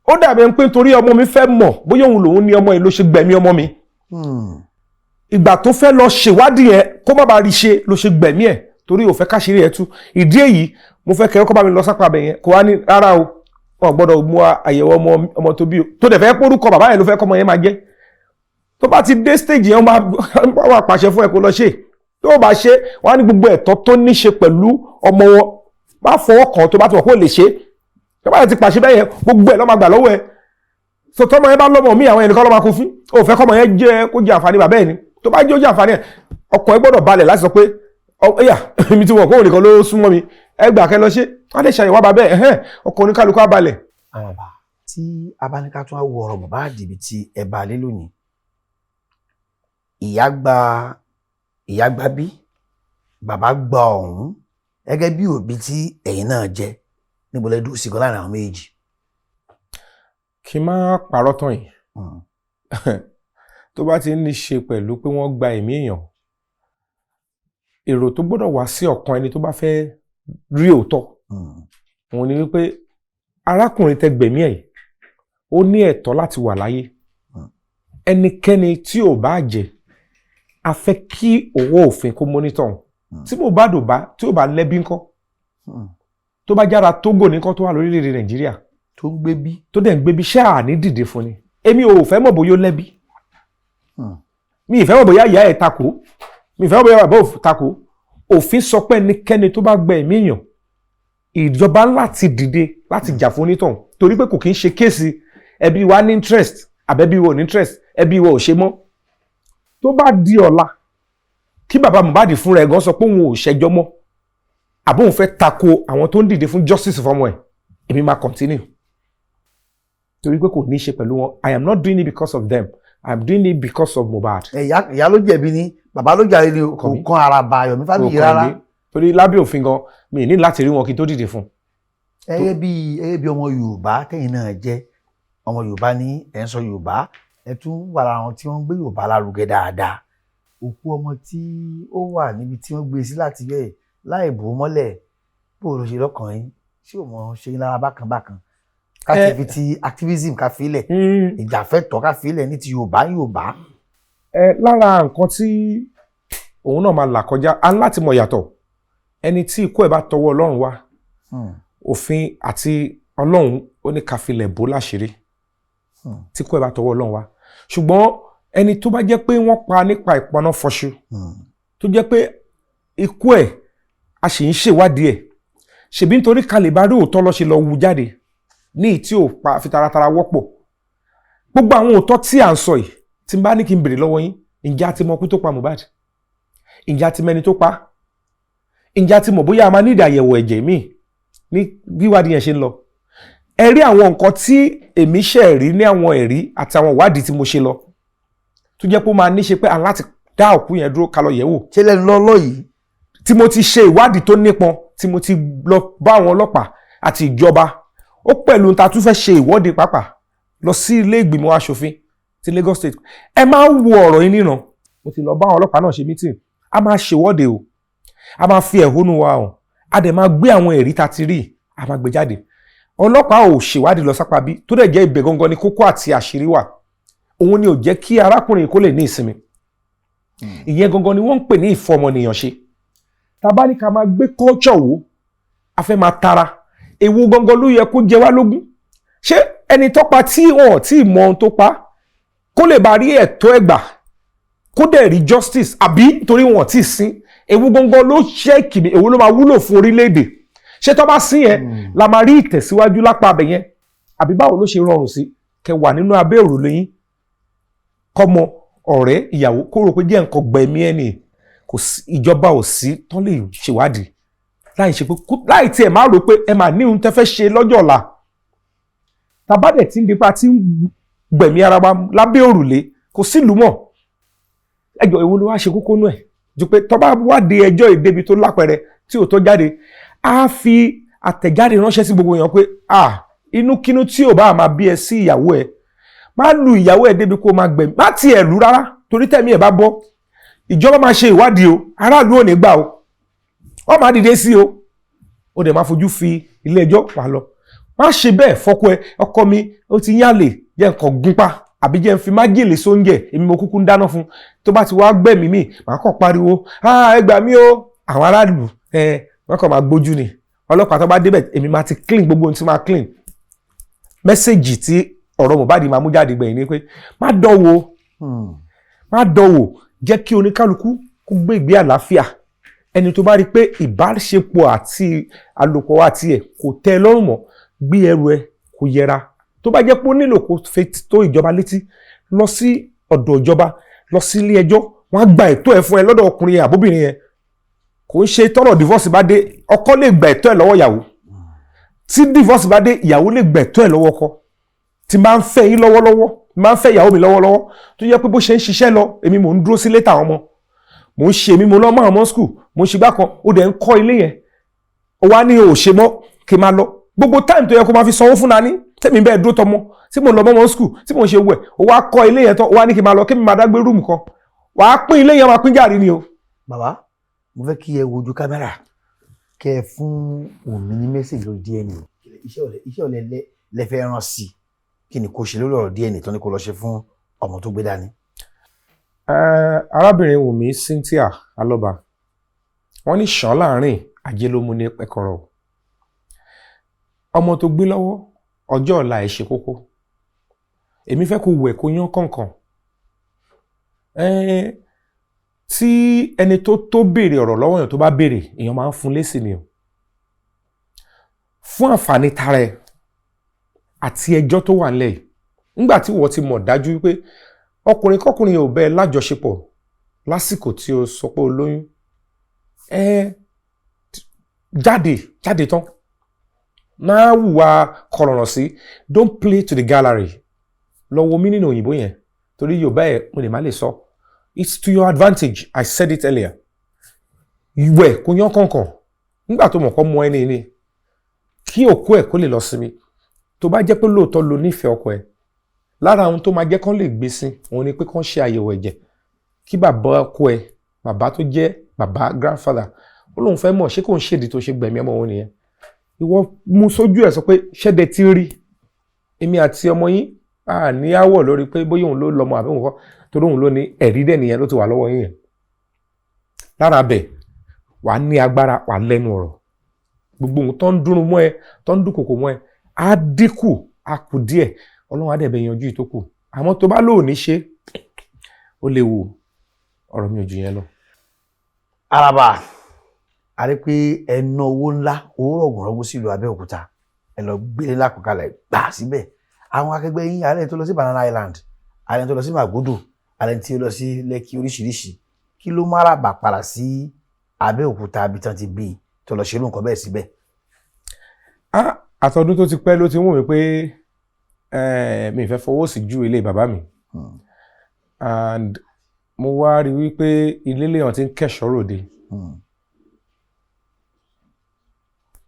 ó dàbí ẹni pé nítorí ọmọ mi fẹ́ mọ̀ bóyá òun lòun ní ọmọ yìí ló ṣe gbẹ̀mí ọmọ mi. Ìgbà tó fẹ́ lọ ṣèwádìí yẹn, kó má bàa rí ṣe ló ṣe gbẹ̀mí ẹ̀, torí ò fẹ́ káṣírí ẹ̀ tú. Ìdí èyí, mo fẹ́ kẹ́ ọkọ bá mi lọ sápá abẹ yẹn, kó wá ní rárá o. Wọn gbọ́dọ̀ mú àyẹ̀wò ọmọ tó bí o, tó dẹ̀ fẹ́ pórúkọ bàbá yẹn ló fẹ́ kọ́mọ yẹn máa jẹ́. Tó bá ti dé stage yẹn, wọ́n máa wà pàṣẹ fún ẹ kó lọ ṣe. Tó o bá ṣe, wọ́n á ní gbogbo ẹ̀tọ́ tó ní ṣe pẹ̀lú ọmọ wọn, má fọwọ́ kàn. Tó bá ti mọ̀ kó lè ṣe, tó bá ti pàṣẹ bẹ́ẹ̀ yẹn, gbogbo ẹ̀ ló máa gbà lọ́wọ́ ẹ. So tọmọ yẹn bá lọ́mọ míì, àwọn ẹnìkan ló máa kó fún. O fẹ́ kọ́mọ yẹn jẹ́ kó jẹ àǹfààní bàbá ẹ̀ ni. Tó bá jẹ́ ó jẹ àǹfààní ẹ̀, ọkàn ẹ gbọ́dọ̀ balẹ̀ láti sọ pé, ẹ̀yà èmi ti wọ̀ kó nìkan ló súnmọ́ mi, ẹ gbà kẹ́ lọ ṣe. Wọ́n lè ṣàyẹ̀wò bàbá ẹ̀, ẹ̀hẹ́n, ọkàn oníkálukú á balẹ̀. Àràbà tí abáníká tún á wo ọ̀rọ̀ Mohbad ibi tí ẹ bá lé lónìí, ìyá gba, ìyá gba bí, bàbá gba ọ̀hún. Gẹ́gẹ́ bí òbí tí ẹ̀yin náà jẹ́, níbo lẹ dúró sí gan láàrin àwọn méjì? Kí n má parọ́ tán yìí, tó bá ti ní ṣe pẹ̀lú pé wọ́n gba ẹ̀mí èèyàn, èrò tó gbọ́dọ̀ wá sí ọkàn ẹni tó bá fẹ́ rí òótọ́ òun ni wípé arákùnrin tẹ gbẹ̀mí ẹ̀, ó ní ẹ̀tọ́ láti wà láyé. Ẹnikẹ́ni tí ò bá jẹ́, a fẹ́ kí owó òfin kó monitor òun. Tí Mohbad ò bá, tí ò bá lẹ́bí ńkọ́? Tó bá jára Tógò nìkan tó wà lórílẹ̀‐èdè Nàìjíríà tó ń gbé bí, tó dẹ̀ ń gbé bí, ṣáà ní dìde fún ni. Èmi ò fẹ́ mọ̀ bóyá ó lẹ́bí, mi ì fẹ́ mọ̀ bóyá ìyá ẹ̀ takò, mi ì fẹ́ mọ̀ bóyá bàbá ò takò. Òfin sọ pé ẹnikẹ́ni tó bá gbẹ ẹ̀mí èèyàn, ìjọba láti dìde láti jà fún onítọ̀hún, torí pé kò kí ń ṣe case ẹbí wa ní interest àbẹ́bí wa ò ní interest, ẹbí wa ò ṣe mọ́. Tó bá di ọ̀la, kí bàbá Mohbad fúnra ẹ̀ gan sọ pé òun ò ṣẹjọ́ mọ́, àbó òun fẹ́ tako àwọn tó ń dìde fún justice fọmọ ẹ̀, èmi máa continue, torí pé kò ní í ṣe pẹ̀lú wọn. I am not doing it because of them, I am doing it because of Mohbad. Ìyá ló jẹ̀bi ni, bàbá ló jàre ni, kò mi. kan Àràbà Yomi Fabiyi Kò kàn rárá. mí. Torí lábẹ́ òfin gan, mi ní láti rí wọn kí n tó dìde fún un. Ẹyẹ bí ọmọ Yorùbá tẹ̀yin náà jẹ́, ọmọ Yorùbá ní, ẹ̀ ń sọ Yorùbá, ẹ tún wà lára àwọn tí wọ́n ń gbé Yorùbá lárugẹ dáadáa. Òkú ọmọ tí ó wà níbi tí wọ́n gbé sí láti bẹ́ẹ̀ láì bò ó mọ́lẹ̀, bó ló ṣe lọ́kàn yín? Ṣé ò mọ̀ ṣe yín lára bákan bákan? Ká ti fi ti activism ká fi lẹ̀, ìjàfẹ́tọ̀ọ́ ká fi lẹ̀, ní ti Yorùbá Yorùbá. Ẹ lára nǹkan tí òun náà máa là kọjá, á láti mọ̀ yàtọ̀. Ẹni tí ikú ẹ̀ bá tọwọ́ Ọlọ́run wá, òfin àti Ọlọ́run ó ní ká filẹ̀ bó láṣìírí tí ikú ẹ̀ bá tọwọ́ Ọlọ́run wá. Ṣùgbọ́n ẹni tó bá jẹ́ pé wọ́n pa nípa ìpaná fọṣu, tó jẹ́ pé ikú ẹ̀ a sì ń ṣèwádìí ẹ̀, ṣèbí nítorí ká lè bá rí òótọ́ lọ́ ṣe lọ wú jáde ní ìyí tí ò pa fi taratara wọ́pọ̀. Gbogbo àwọn òótọ́ tí à ń sọ yìí, tí n bá ní kí n béèrè lọ́wọ́ yín, ǹjẹ́ a ti mọ ikú tó pa Mohbad? Ǹjẹ́ a ti mẹni tó pa? Ǹjẹ́ a ti mọ̀ bóyá a máa ní ìdí àyẹ̀wò ẹ̀jẹ̀ míì ní bí ìwádìí yẹn ṣe ń lọ? Ẹ rí àwọn nǹkan tí èmi ṣe rí ní àwọn ẹ̀rí àti àwọn ìwádìí tí mo ṣe lọ, tó jẹ́ pé ó máa ní ṣe pé à ń láti dá òkú yẹn dúró ká lọ yẹ̀ wò. Ṣé lẹ́nu lọ́lọ́ yìí? Tí mo ti ṣe ìwádìí tó nípọn, tí mo ti lọ bá àwọn ọlọ́pàá àti ìjọba, ó pẹ̀lú ta tún fẹ́ ṣe ìwọ́de pàápàá lọ sí ilé ìgbìmọ̀ aṣòfin ti Lagos State. Ẹ máa ń wo ọ̀rọ̀ yín níran. Mo ti lọ bá àwọn ọlọ́pàá náà ṣe meeting. A máa ṣèwọ́de o, a máa fi ẹ̀hónú wa hàn, a dẹ̀ máa gbé àwọn ẹ̀rí ta ti rí, a máa gbé jáde. Ọlọ́pàá ò ṣèwádìí lọ sápá bí tó dẹ̀ jẹ́ ibẹ̀ gangan ni kókó àti àṣírí wà. Òun ni ò jẹ́ kí arákùnrin kó lè ní ìsinmi. Ìyẹn gangan ni wọ́n ń pè ní ìfọmọnìyàn ṣe. Tá bá ní ká máa gbé culture wò, a fẹ́ máa tara èwo gangan ló yẹ kó jẹ wá lógún? Ṣé ẹni tó pa tí wọn ò tí ì mọ ohun tó pa, kó lè bá rí ẹ̀tọ́ ẹ̀gbà, kó dẹ̀ rí justice, àbí torí wọn ò tí ì sin? Èwo gangan ló ṣe kìmí? Èwo ló máa wúlò fún orílẹ̀-èdè? Ṣé tó bá sin yẹn la máa rí ìtẹ̀síwájú lápá abẹ yẹn, àbí báwo ló ṣe rọrùn sí kẹ wà nínú abẹ́ òrùlé yín, kọ́mọ, ọ̀rẹ́, ìyàwó kó rò pé jẹ́ nǹkan gbẹ̀mí ẹ̀ nì? Kò sí ìjọba, ò sí tán lè ṣèwádìí láì ṣe pé láì tiẹ̀ máa rò pé ẹ máa ní ohun tẹ́ fẹ́ ṣe lọ́jọ́ ọ̀la. Tàbádẹ̀ tí ń dipa tí ń gbẹ̀mí ara wa lábẹ́ òrùlé, kò sílùú mọ́. Ẹjọ́, èwo ló wá ṣe kókó nú ẹ̀ ju pé tó bá wádìí ẹjọ́ ìdébi tó lápẹẹrẹ tí ò tó jáde, á fi àtẹ̀jáde ránṣẹ́ sí gbogbo èèyàn pé ah, inúkínú tí ò bá máa bí ẹ sí ìyàwó ẹ, má lu ìyàwó ẹ débi kó máa gbẹ̀mí, má tiẹ̀ lù rárá, torí tẹ̀mí ẹ̀ bá bọ́, ìjọba máa ṣe ìwádìí o, aráàlú ò ní gbà o, wọ́n máa dìde sí o, ó dẹ̀ máa fojú fi ilé ẹjọ́ wà lọ. Má ṣe bẹ́ẹ̀ fọ́kọ ẹ. Ọkọ mi ó ti yálè, jẹ́ nǹkan gúnpá, àbí jẹ́ n fi májèlé sóúnjẹ, èmi mo kúkú ń dáná fún. Tó bá ti wá gbẹ̀mí mi, màá kàn pariwo, "Ah, ẹ gbà mí o." Àwọn aráàlú ẹ wọ́n kàn máa gbójú ni. Ọlọ́pàá tó bá débẹ̀, èmi máa ti clean gbogbo ohun tí máa clean. Message tí ọ̀rọ̀ Mohbad máa mú jáde gbẹ̀yìn ni pé má dánwò, má dánwò. Jẹ́ kí oníkálukú kó gbé ìgbé àlàáfíà. Ẹni tó bá rí i pé ìbáṣepọ̀ àti àlòpọ̀ àti ẹ̀ kò tẹ́ ẹ lọ́rùn mọ́, gbé ẹrù ẹ kó yẹra. Tó bá jẹ́ pé ó nílò kó fi tó ìjọba létí, lọ sí ọ̀dọ̀ ìjọba, lọ sí ilé ẹjọ́, wọ́n á gba ẹ̀tọ́ ẹ̀ fún ẹ lọ́dọ̀ ọkùnrin yẹn àbóbìnrin yẹn. Kò ń ṣe tọ́rọ̀ divorce bá dé, ọkọ lè gba ẹ̀tọ́ ẹ̀ lọ́wọ́ ìyàwó. Tí divorce bá dé, ìyàwó lè gba ẹ̀tọ́ ẹ̀ lọ́wọ́ ọkọ. Tí máa ń fẹ́ yín lọ́wọ́lọ́wọ́, máa ń fẹ́ ìyàwó mi lọ́wọ́lọ́wọ́, tó yẹ pé bó ṣe ń ṣiṣẹ́ lọ, èmi mò ń dúró sílé tàwọn ọmọ, mò ń ṣe, èmi mo lọ mọ́ àwọn ọmọ school, mò ń ṣe gbá kan, ó dẹ̀ ń kọ́ ilé yẹn, ó wá ní ò ṣe mọ́ kí n máa lọ. Gbogbo time tó yẹ kó máa fi sanwó fún nani, tẹ́mi bẹ́ẹ̀ dúró tọmọ, tí mò ń lọ mọ́mọ́ school, tí mò ń ṣe wẹ̀, ó wá kọ́ ilé yẹn tán, ó wá ní kí n máa lọ, kí n máa dágbé room kan, wàá pín ilé yẹn, máa pín gàrí ni o. Bàbá, mo fẹ́ kí ẹ wojú kámẹ́rà, kẹ́ ẹ fún Wùnmí ní message lórí DNA. Iṣẹ́ ọ̀lẹ́ lẹ fẹ́ rán sí i? Kí ni kò ṣe lórí ọ̀rọ̀ DNA tó ní kó lọ ṣe fún ọmọ tó gbé dání? Arábìnrin Wùnmí Cynthia Alọ́ba, wọ́n ní ṣàn láàrin ajé ló mú ní pẹ̀kọ̀rọ̀. Ọmọ tó gbé lọ́wọ́, ọjọ́ ọ̀la ẹ̀ ṣe kókó. Èmi fẹ́ kó wẹ̀ kó yán kọ̀ọ̀kan. Tí ẹni tó béèrè ọ̀rọ̀ lọ́wọ́ èèyàn tó bá béèrè, èèyàn máa ń fún lésì ni o. Fún àǹfààní tara ẹ̀ àti ẹjọ́ tó wà nílẹ̀ yìí, nígbà tí wọ́n ti mọ̀ dájú wípé ọkùnrin kọkùnrin ò bẹ́ẹ̀ lájọṣepọ̀ lásìkò tí o sọ pé o lóyún, ẹ jáde, jáde tán, máa hùwà kọ̀rọ̀rọ̀ sí. Don't play to the gallery. Lọ wo mí nínú òyìnbó yẹn, torí Yorùbá ẹ̀ mo lè má lè sọ. It's to your advantage. I said it earlier. Ìwẹ̀ kò yán kọ̀ọ̀kan nígbà tó mọ̀ kọ́ mọ ẹni ni kí òkú ẹ̀ kó lè lọ sinmi. Tó bá jẹ́ pé lóòótọ́ lo nífẹ̀ẹ́ ọkọ ẹ̀, lára ohun tó máa jẹ́ kán lè gbé sí òun ni pé kán ṣe àyẹ̀wò ẹ̀jẹ̀, kí bàbá ọkọ ẹ̀, bàbá tó jẹ́ bàbá, grandfather, ó lóun fẹ́ mọ̀ ṣé kò ń ṣèdí tó ṣe gbẹ̀mí ọmọ òun nìyẹn. Ìwọ mú sójú ẹ̀, sọ pé ṣẹ́dẹ̀ tí rí èmi àti ọmọ yín a ní áwọ̀ lórí pé bóyá òun ló lọ́mọ àbí òun kọ́, torí òun ló ní ẹ̀rí dẹ̀ nìyẹn ló ti wà lọ́wọ́ yín yẹn. Lára bẹ̀, wàá ní agbára, wàá lẹ́nu ọ̀rọ̀. Gbogbo ohun tó ń dúnrún mọ́ ẹ, tó ń dúnkòkò mọ́ ẹ, á dínkù, á kù díẹ̀. Ọlọ́run á dẹ̀ bẹ yanjú ìtókù. Àmọ́ tó bá lóò ní ṣe, ó léwu. Ọ̀rọ̀ mi ò jù yẹn lọ. Araba, a rí pé ẹ ná owó ńlá, owó rọ̀gùnrọ̀gùn sílùú Abẹ́òkúta. Ẹ lọ gbélé lákòókalẹ̀ gbà síbẹ̀. Àwọn akẹgbẹ́ yín, ààrẹ tó lọ sí Banana Island, ààrẹ tó lọ sí Magodo, ààrẹ tí ó lọ sí Lẹ́kì, oríṣiríṣi. Kí ló má ràbà padà sí Abẹ́òkúta àbí tán ti bí tó lọ ṣerú nǹkan bẹ́ẹ̀ síbẹ̀? Ah, àtọdún tó ti pẹ́ ló ti ń wù mí pé mi ì fẹ́ fọwọ́ sí ju ilé bàbá mi. And mo wá rí wípé ilé lèèyàn ti ń kẹ̀ṣọ́ ròde.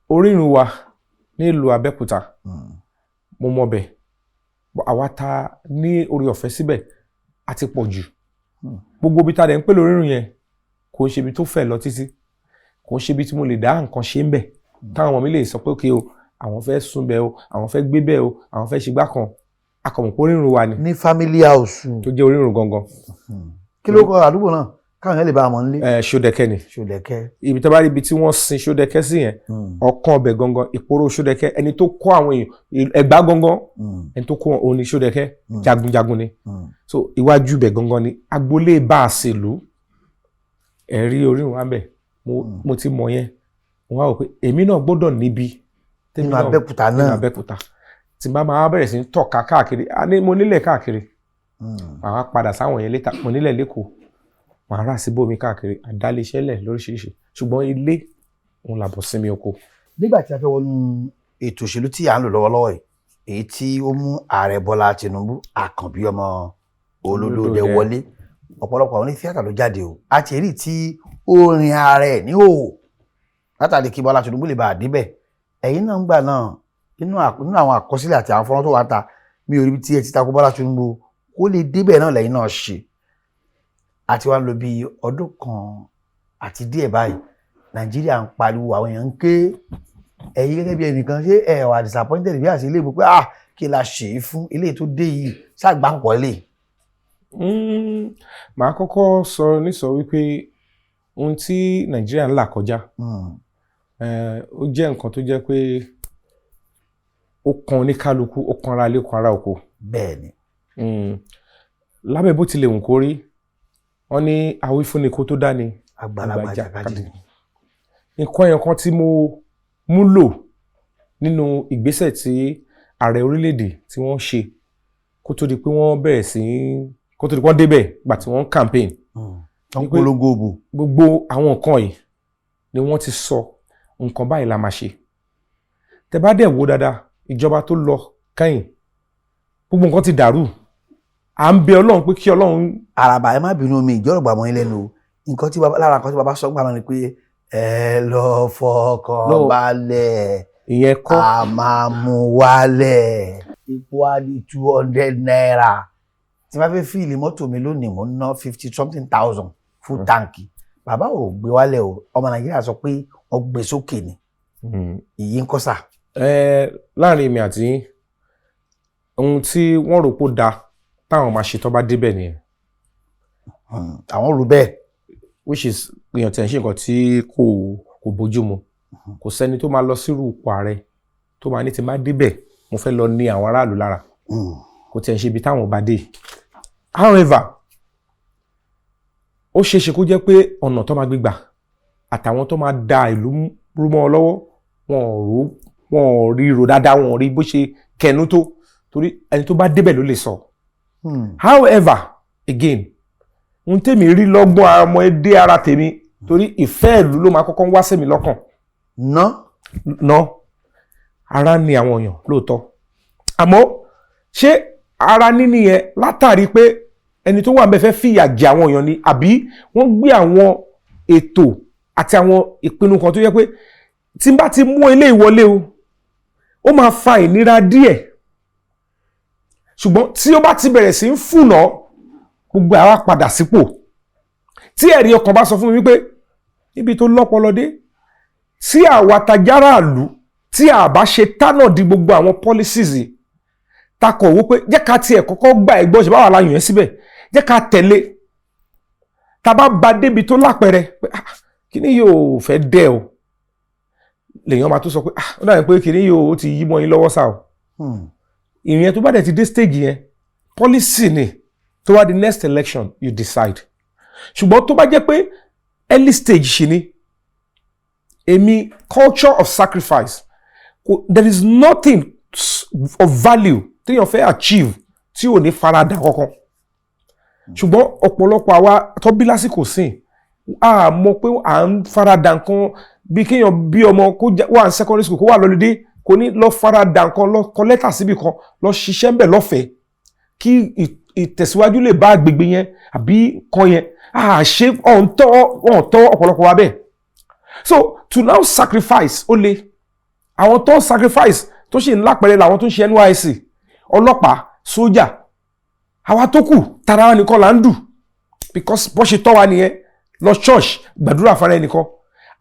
Orírun wa nílùú Abẹ́òkúta, mo mọ̀ bẹ̀. Àwa ta ní orí ọ̀fẹ́ síbẹ̀ a ti pọ̀ jù. Gbogbo ibi tá a dẹ̀ ń pè lórírun yẹn kò ń ṣe ibi tó fẹ̀ lọ títí, kò ń ṣe ibi tí mo lè dá nǹkan ṣe ń bẹ̀ táwọn ọmọ mi lè sọ pé okay o, àwọn fẹ́ sùn bẹ̀ o, àwọn fẹ́ gbé bẹ̀ o, àwọn fẹ́ ṣe gbá kan. Akọ̀mọ̀ pé orírun wa ni. Ní family house. Tó jẹ́ orírun gangan. Kí ló kọ àdúgbò náà káwọn yẹn lè bá a mọ̀ nílé? Ẹ Ṣódẹkẹ́ ni. Ṣódẹkẹ́. Ibi tó bá rí ibi tí wọ́n sin Ṣódẹkẹ́ sí yẹn, ọ̀kan ọbẹ̀ gangan, ìpòrò Ṣódẹkẹ́, ẹni tó kọ́ àwọn èèyàn Ẹ̀gbá gangan, ẹni tó kọ́ òun ni Ṣódẹkẹ́. Jagunjagun ni. So iwájú ibẹ̀ gangan ni agboolé bá a ṣèlú ẹ̀rí orírun wa ń bẹ̀. Mo ti mọ̀ yẹn, mo wá wò pé èmi náà gbọ́dọ̀ níbi tèmi nínú náà Abẹ́òkúta nínú náà. Abẹ́òkúta tí n bá máa bẹ̀rẹ̀ sí ní tọ̀ka káàkiri. A ní mo nílẹ̀ káàkiri. Màá padà sáwọn yẹn létà. Mo nílẹ̀ lẹ́kọ̀ọ́, màá rà síbòmí káàkiri, àdálẹ́ṣẹ́lẹ̀ lóríṣiríṣi, ṣùgbọ́n ilé òun làbọ̀ sinmi oko. Nígbà tí a fẹ́ wọnú ètò òṣèlú tí à ń lò lọ́wọ́lọ́wọ́ yìí, èyí tí ó mú ààrẹ Bọ́lá Tinubu, Àkànbí ọmọ olódòdè, Olódòdẹ. wọlé, ọ̀pọ̀lọpọ̀ àwọn onífíàtà ló jáde o. Àti èrí tí ó rin ààrẹ ẹ̀ ní òwò látàrí kí Bọ́lá Tinubu lè bá a débẹ̀. Ẹ̀yin náà ń gbà náà nínú àwọn àkọsílẹ̀ àti àwọn fọ́nrán tó wà ń ta, mi ò rí ibi tí ẹ ti takò Bọ́lá Tinubu kó lè débẹ̀ náà lẹ́yìn náà ṣe. Àti wá ń lò bí ọdún kan àti díẹ̀ báyìí, Nàìjíríà ń pariwo, àwọn èèyàn ń ké. Ẹ̀yin gẹ́gẹ́ bí ẹnìkan, ṣé ẹ wà disappointed bí àṣẹ ilé ìbò pé ah, kí la ṣe é fún ilé tó dé yìí ṣàgbà pọ̀ lè? Màá kọ́kọ́ sọ nísọ wípé ohun tí Nàìjíríà ń là kọjá, ó jẹ́ nǹkan tó jẹ́ pé Ó kan oníkálukú, ó kan ara ilé, ó kan ara oko. Bẹ́ẹ̀ ni. Lábẹ́ bó tilẹ̀ wù kó rí, wọ́n ní awífúnni kó tó dání, àgbàlagbà jàkadì. Nǹkan ẹyọ kan tí mo mú lò nínú ìgbésẹ̀ tí ààrẹ orílẹ̀-èdè tí wọ́n ṣe kó tó di pé wọ́n bẹ̀rẹ̀ sí kó tó di pé wọ́n débẹ̀ gbà tí wọ́n ń campaign, wọ́n polongo òbò. Gbogbo àwọn nǹkan yìí ni wọ́n ti sọ, nǹkan báyìí la máa ṣe. Tẹ́ bá dẹ̀ wò dáadáa, ìjọba tó lọ kẹ́yìn, gbogbo nǹkan ti dàrú. À ń bẹ Ọlọ́run pé kí Ọlọ́run. Àràbà, ẹ má bínú mi, ìjọ́rọ̀ gbàmọ́ yín lẹ́nu o. Nǹkan tí baba lára nǹkan tí baba sọ gbà náà ni pé ẹ lọ fọkàn balẹ̀. Ìyẹn kọ́. A máa mú wálẹ̀, epo á di ₦200. Tí n bá fẹ́ fill mọ́tò mi lónìí, mo ń ná fifty something thousand fún tank. Bàbá ò gbé wálẹ̀ o, ọmọ Nàìjíríà sọ pé wọ́n gbé sókè ni. Ìyí ń kọ́ sà. Ẹ láàrin èmi àti yín, ohun tí wọ́n rò pó da táwọn máa ṣe tó bá débẹ̀ nìyẹn. Àwọn rò bẹ́ẹ̀. Which is èèyàn tẹ̀ ń ṣe nǹkan tí kò bójú mu. Kò sẹ́ni tó máa lọ sírú ipò ààrẹ tó máa ní tí má débẹ̀, mo fẹ́ lọ ní àwọn aráàlú lára. Kò tiẹ̀ ń ṣe ibi táwọn bá dé. However, ó ṣeé ṣe kó jẹ́ pé ọ̀nà tó máa gbégbà àtàwọn tó máa da ìlú rú mọ́ ọ lọ́wọ́, wọn ò rò, wọn ò rí rò dáadáa, wọn ò rí bó ṣe kẹnu tó, torí ẹni tó bá débẹ̀ ló lè sọ. However, again, ohun tèmi rí lọ́gbọ́n ọmọ ẹdẹ ara tèmi, torí ìfẹ́ ìlú ló máa kọ́kọ́ ń wá sí mi lọ́kàn. Ná. Ná ara ní àwọn èèyàn lóòótọ́, àmọ́ ṣé ara níní yẹn látàrí pé ẹni tó wà ń bẹ fẹ́ fìyà jẹ àwọn èèyàn ni, àbí wọ́n gbé àwọn ètò àti àwọn ìpinnu kan tó yẹ pé tí n bá ti mú eléyìí wọlé o, ó máa fa ìnira díẹ̀, ṣùgbọ́n tí ó bá ti bẹ̀rẹ̀ sí ń fùnà, gbogbo àwa padà sípò? Tí ẹ̀rí ọkàn bá sọ fún mi wípé níbi tó lọ́pọlọ dé, tí àwa tajáráàlú tí a bá ṣe tánà di gbogbo àwọn policies yìí, takọ̀ wó pé jẹ́ ká tiẹ̀ kọ́kọ́ gbà ẹ̀ gbọ́, ṣe báwa la yàn ẹ́ síbẹ̀, jẹ́ ká tẹ̀lé, tá bá ba débi tó lápẹẹrẹ pé, ah, kíní yóò fẹ́ dẹ́ o, lèèyàn máa tó sọ pé, ah, ó dàbí pé kíní yóò ó ti yí mọ́ yín lọ́wọ́ sá o. Ìrìn yẹn tó bá dẹ̀ ti dé stage yẹn, policy ni tó wá di next election, you decide. Ṣùgbọ́n tó bá jẹ́ pé early stage ṣì ni, èmi, culture of sacrifice, there is nothing of value téèyàn fẹ́ achieve tí ò ní farada kankan. Ṣùgbọ́n ọ̀pọ̀lọpọ̀ àwa tó bí lásìkò sìn, a mọ̀ pé à ń farada nǹkan, bí kéèyàn bí ọmọ kó wà ní secondary school, kó wà lọ́lídé, kò ní lọ farada nǹkan, lọ kọ lẹ́tà síbì kan, lọ ṣiṣẹ́ ń bẹ̀ lọ́fẹ̀ẹ́ kí ìtẹ̀síwájú lè bá agbègbè yẹn àbí kan yẹn. A ṣe ọ̀ǹtọ́ ọ̀ǹtọ́ ọ̀pọ̀lọpọ̀ wa bẹ́ẹ̀. So to now sacrifice, ó le. Àwọn tó ń sacrifice tó ṣì ń lápẹ̀rẹ̀ làwọn tó ń ṣe NYSC, ọlọ́pàá, sójà. Àwa tó kù, tara wa nìkan là ń dù, because bó ṣe tọ́ wa nìyẹn: lọ church, gbàdúrà fara ẹnìkan.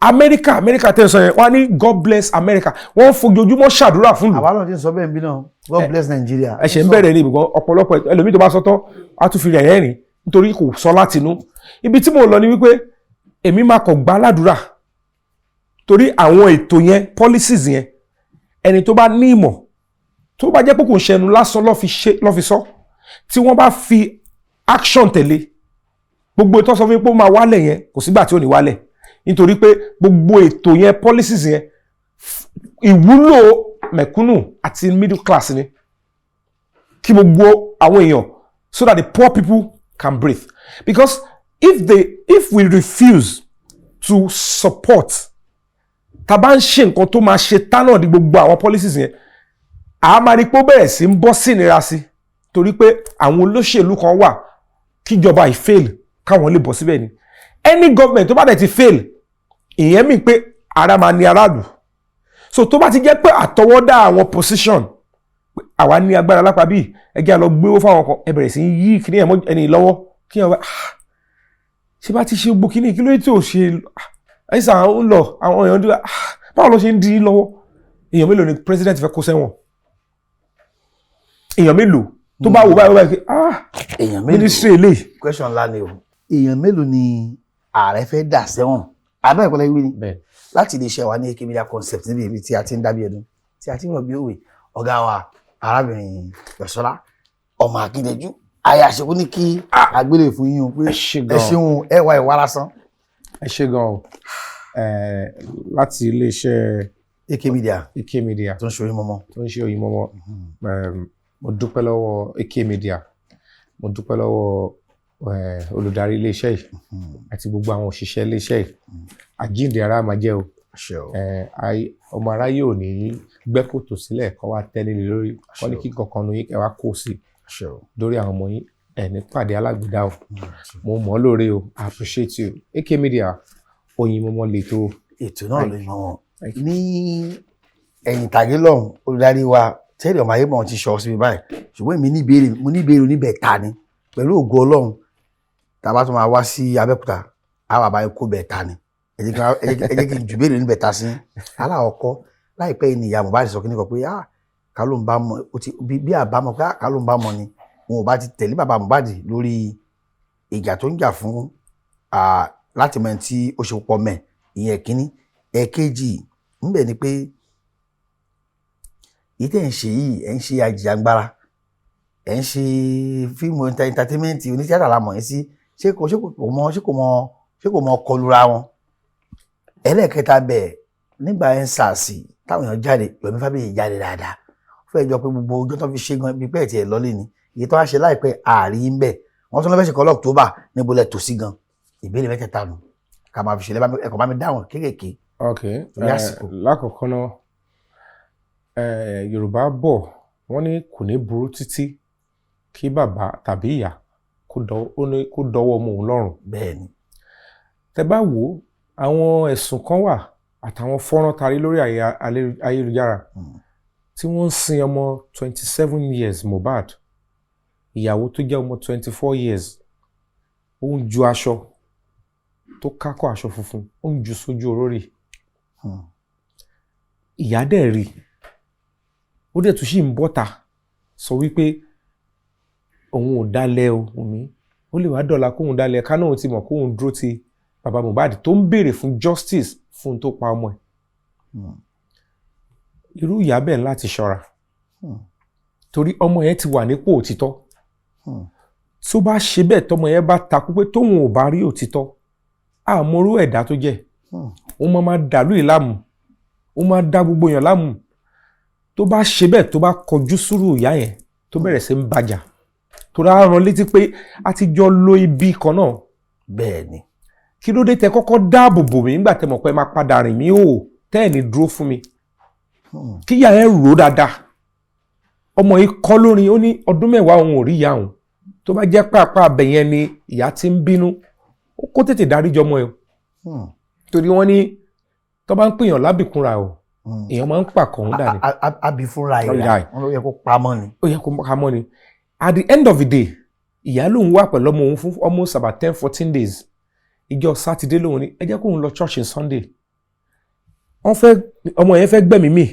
Amẹ́ríkà, Amẹ́ríkà tẹ́ ẹ sọ yẹn, wọ́n á ní "God bless America". Wọ́n ń fojoojúmọ́ ṣàdúrà fún ìlú. Àwa náà ti ń sọ bẹ́ẹ̀ bí náà, "God bless Nigeria". Ẹ ṣe ń bẹ̀rẹ̀ ní ibùgbọ́n ọ̀pọ̀lọpọ̀ ẹlòmíì tó bá sọ tán, á tún fi rẹ̀ rẹ́rìn nítorí kò sọ látinú. Ibi tí mò ń lọ ni wípé èmi máa kọ̀ gbá ládùúrà, torí àwọn ètò yẹn, policies yẹn, ẹni tó bá ní ìmọ̀, tó bá jẹ́ pé kò ń ṣẹnu lásán lọ́ fi sọ, tí wọ́n bá fi action tẹ̀lé, gbogbo ètò sọ fún mi pé ó máa wálẹ̀ yẹn, kò sígbà tí ò ní wálẹ̀, nítorí pé gbogbo ètò yẹn, policies yẹn, ìwúlò mẹ̀kúnnù àti middle class ni, kí gbogbo àwọn èèyàn, so that the poor people can breathe. Because if we refuse to support, tá bá ń ṣe nǹkan tó máa ṣe tánà di gbogbo àwọn policies yẹn, a máa rí pé ó bẹ̀rẹ̀ sí ń bọ́ sí ìnira sí, torí pé àwọn olóṣèlú kan wà kíjọba ì fail káwọn lè bọ́ síbẹ̀ ni. Any government tó bá dẹ̀ ti fail, ìyẹn mi pé ara máa ní aráàlú. So tó bá ti jẹ́ pé àtọwọ́dá àwọn position pé àwa ní agbára lápá bíi ẹgbẹ́ àlọ́ gbé owó fáwọn kan, ẹ bẹ̀rẹ̀ sí í yí kíní ẹ̀ mọ́ ẹni lọ́wọ́, kí ẹ wá, ah, ṣé bá ti ṣe gbogbo kíní, kí ló dé tí ò ṣe ẹ̀sà ń lọ, àwọn èèyàn dúró, ah, báwo ló ṣe ń dín lọ́wọ́? Èèyàn mélòó ni president fẹ́ kó sẹ́wọ̀n? Èèyàn mélòó tó bá wò báyìí báyìí, ah, Èèyàn mélòó? Ministry eléyìí. Question ńlá ni o. Èèyàn mélòó ni ààrẹ fẹ́ dà sẹ́wọ̀n? Abẹ́ ìpínlẹ̀ wí ni Bẹ́ẹ̀. láti iléeṣẹ́ wa ní AK Media Concept, níbi ibi tí a ti ń dábìí ẹdun, tí a ti ń rọ̀ bí òwe. Ọ̀gá wa, arábìnrin Yọ̀sọ́lá ọmọ Akíndẹ́jú aya àṣekú ní kí agbélé fún yín o pé Ẹ ṣé ẹ gan. ṣeun, ẹ wá ìwà lásán. Ẹ ṣé gan o. Láti iléeṣẹ́ AK Media AK Media tó ń ṣe Oyinmomo. Tó ń ṣe Oyinmomo. Mo dúpẹ́ lọ́wọ́ AK Media, mo dúpẹ́ lọ́wọ́ olùdarí iléeṣẹ́ yìí àti gbogbo àwọn òṣìṣẹ́ iléeṣẹ́ yìí. Àjíǹde ara máa jẹ́ o. Àṣẹ o. Ọmọ aráyé ò ní gbẹ́ kòtò sílẹ̀ kọ́ wá tẹ́lẹ̀ lé lórí kọ́ ní kí kankan nu yín kẹ́ wá kó sí Àṣẹ o. lórí àwọn ọmọ yín. Ẹ̀ ní pàdé alágbèdá o. Mo mọ̀ ọ́ lóore o. I appreciate you, AK Media. Oyinmomo lè tó. Ètò náà ló mọ wọn ní ẹ̀yìn ìtàgé lọ́hùn. Olùdarí wa tẹ́lẹ̀ ọmọ ayé mọ̀ ti sọ síbi báyìí, ṣùgbọ́n èmi ní ìbéèrè, mo ní ìbéèrè oníbẹ̀ta ni. Pẹ̀lú ògo Ọlọ́run, tá a bá tún máa wá sí Abẹ́òkúta, á wà báyìí kó bẹ̀ta ni. Ẹ jẹ́ kí n jù béèrè oníbẹ̀ta sí. Aláwọ̀kọ́, láìpẹ́ yìí ni ìyá Mohbad sọ kíní kan pé, ah, ká ló ń bá mọ ó ti bí àbámọ̀ pé, ah, ká ló ń bá mọ ni wọn ò bá ti tẹ̀lé bàbá Mohbad lórí ìjà tó ń jà fún, ah, láti mọ ẹni tí ó ṣe pọ̀ mẹ́. Ìyẹn kínní. Ẹ̀kejì ńbẹ̀ ni pé èyí tẹ̀ ń ṣe yìí, ẹ̀ ń ṣe àjìjàgbara, ẹ̀ ń ṣe fíìmù entertainment, onítíátà la mọ̀ yín sí. Ṣé kò mọ kọlura wọn? Ẹlẹ́ẹ̀kẹta bẹ̀, nígbà ẹ̀ ń sàásì táwọn èèyàn jáde, Yomi Fabiyi jáde dáadáa, ó fẹ́ jọ pé gbogbo ọjọ́ tó fi ṣe gan bí pẹ́ẹ́ tiẹ̀ lọ́lé ni. Èyí tó wá ṣe láìpẹ́ ààrí ń bẹ̀, wọ́n tún lọ́ fẹ́ ṣe kọ́ lọ́ọ̀tọ́bà. Níbo lẹ tò sí gan? Ìbéèrè mẹ́tẹ̀ẹ̀ta nù ká máa fi ṣe. Ẹ̀kọ́ bá mi dáhùn kéékèèké torí àsìkò. Lákọ̀ọ́kọ́ náà, Yorùbá bọ̀, wọ́n ní kò ní burú títí kí bàbá tàbí ìyá ó ní kó dọwọ́ ọmọ òun lọ́rùn. Tẹ́ bá wò ó, àwọn ẹ̀sùn kan wà àtàwọn fọ́nrán tarí lórí ayélujára tí wọ́n ń sin ọmọ 27 years Mohbad, ìyàwó tó jẹ́ ọmọ 24 years, ó ń ju aṣọ tó kákọ́, aṣọ funfun, ó ń ju sójú orórì. Ìyá dẹ̀ rí, ó dẹ̀ tún sì ń bọ́ta sọ wípé òun ò dalẹ̀ o. Wùmí, ó lè wá dọ̀la kóun dalẹ̀, ká náà ti mọ̀ kóun dúró ti bàbá Mohbad tó ń béèrè fún justice fún un tó pa ọmọ ẹ̀. Irú ìyá bẹ́ẹ̀ láti ṣọ́ra torí ọmọ yẹn ti wà nípò òtítọ́. Tó bá ṣe bẹ́ẹ̀, tọmọ yẹn bá takú pé tóun ò bá rí òtítọ́, àmọ́rú ẹ̀dá tó jẹ́, ó máa dàlú ìlàmù, ó máa dá gbogbo èèyàn láàmú. Tó bá ṣe bẹ́ẹ̀, tó bá kọjú sùúrù ìyá yẹn, tó bẹ̀rẹ̀ sí ń bàjà, tó rà rán létí pé a ti jọ lo ibi kan náà. Kí ló dé tẹ kọ́kọ́ dáàbò bò mí nígbà tẹ mọ̀ pé ẹ máa padà rìn mí ò, tẹ́ ẹ̀ ní dúró fún mi? Kíyà ẹ rò ó dáadáa. Ọmọ yìí kọ́ lórin, ó ní ọdún 10 òun ò rí ìyá òun. Tó bá jẹ́ pàápàá abẹ yẹn ni ìyá ti ń bínú, ó kó tètè dáríjì ọmọ ẹ o, torí wọ́n ní tó bá ń pèèyàn lábìkúnra o, èèyàn máa ń pàkọ́ ń dà ní. Àbí fúnra Ìyá ìrà ẹ̀. wọn ló yẹ kó pamọ́ ni. Ó yẹ kó ká mọ́ ni. At the end of the day, ìyá lòun wà pẹ̀lú ọmọ òun fún almost about 10, 14 days. Ìjọ Sátidé lòun ní ẹ jẹ́ kóun lọ church in Sunday. Wọ́n fẹ́ ọmọ yẹn fẹ́ gbẹ̀mí mì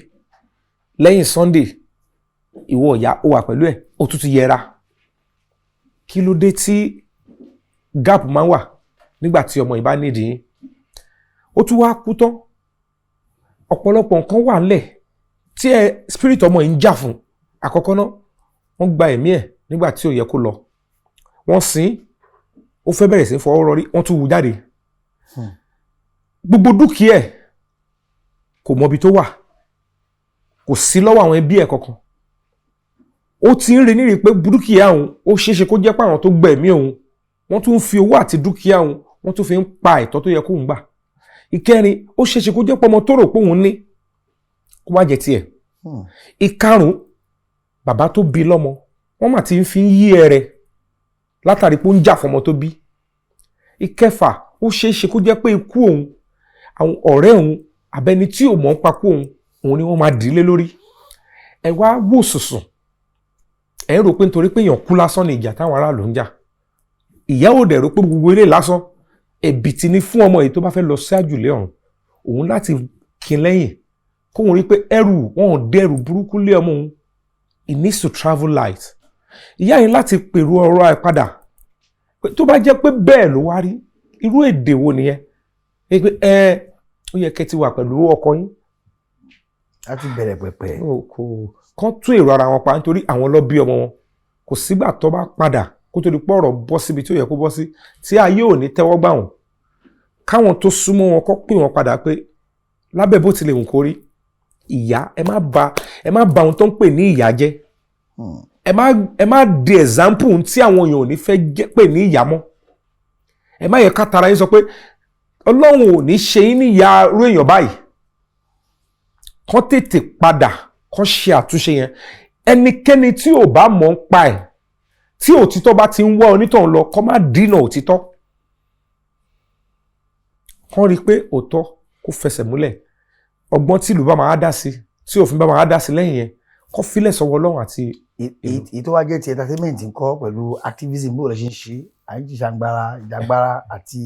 lẹ́yìn Sunday. Ìwọ ìyá, ó wà pẹ̀lú ẹ̀, ó tún ti yẹra. Kí ló dé tí gap máa ń wà nígbà tí ọmọ yìí bá nídìí yín? Ó tún wá kú tán, ọ̀pọ̀lọpọ̀ nǹkan wà ńlẹ̀ tí ẹ spirit ọmọ yìí ń jà fún. Àkọ́kọ́ náà, wọ́n gba ẹ̀mí ẹ̀ nígbà tí ò yẹ kó lọ. Wọ́n sin, ó fẹ́ bẹ̀rẹ̀ sí í fọwọ́ rọrí, wọ́n tún wú jáde. Gbogbo dúkìá ẹ̀, kò mọbi tó wà, kò sí lọ́wọ́ àwọn ẹbí ẹ̀ kankan. Ó ti ń rí nírì pé dúkìá òun, ó ṣeéṣe kó jẹ́ pé àwọn tó gbẹ̀mí òun, wọ́n tún ń fi owó àti dúkìá òun, wọ́n tún fi ń pa ẹ̀tọ́ tó yẹ kóun gbà. Ìkẹrin, ó ṣeéṣe kó jẹ́ pé ọmọ tó rò pé òun ní kó má jẹ́ tiẹ̀. Ìkarùn, bàbá tó bí lọ́mọ, wọ́n mà ti ń fi ń yí ẹrẹ látàrí pé ó ń jà fọmọ tó bí. Ìkẹfà, ó ṣeéṣe kó jẹ́ pé ikú òun, àwọn ọ̀rẹ́ òun abẹni tí ò mọ̀ ń pa kú òun, òun ni wọ́n máa dìílé lórí. Ẹ wá wò sùsùn, ẹ ń rò pé nítorí pé èèyàn kú lásán ni ìjà táwọn aráàlú ń jà. Ìyá ò dẹ̀ rò pé gbogbo eré lásán ẹ̀bìtì ni fún ọmọ yìí tó bá fẹ́ lọ sí àjùlé ọ̀run òun láti kin lẹ́yìn, kóun rí pé ẹrù wọn ò dẹrù burúkú lé ọmọ òun. He needs to travel light. Ìyá yìí láti pèrò ọ̀rọ̀ ẹ̀ padà pé tó bá jẹ́ pé bẹ́ẹ̀ ló wá rí, irú èdè wo nìyẹn? Ẹ pé ó yẹ kẹ́ ti wà pẹ̀lú ọkọ yín Láti bẹ̀rẹ̀ pẹ̀pẹ̀. Kò Kán tún èrò ara wọn pa, nítorí àwọn ló bí ọmọ wọn. Kò sígbà tó bá padà kó tó di pọ̀rọ̀ bọ́ síbi tí ó yẹ kó bọ́ sí, tí ayé ò ní tẹ́wọ́ gbà wọ́n. Káwọn tó súnmọ́ wọn kọ́ pè wọ́n padà pé lábẹ́ bó tilẹ̀ wù kó rí, ìyá, ẹ má ba ohun tó ń pè ní ìyá jẹ́. Ẹ má di example tí àwọn èèyàn ò ní fẹ́ jẹ́ pè ní ìyá mọ́. Ẹ má yẹ ká tara yín sọ pé Ọlọ́run ò ní ṣe yín ní ìyá irú èèyàn báyìí. Kán tètè padà, kán ṣe àtúnṣe yẹn. Ẹnikẹ́ni tí ò bá mọ̀ ń pa ẹ̀, tí òtítọ́ bá ti ń wá onítọ̀hún lọ, kán má dínà òtítọ́. Kán rí i pé òótọ́ kó fẹsẹ̀ múlẹ̀. Ọgbọ́n tí ìlú bá máa dá sí, tí òfin bá máa dá sí lẹ́yìn yẹn, kán filẹ̀ sọ́wọ́ Ọlọ́run àti Èyí tó wá jẹ́ ti entertainment ńkọ́ pẹ̀lú activism, bó lè ṣe ń ṣe à ń jìjàngbara ìjàngbara àti?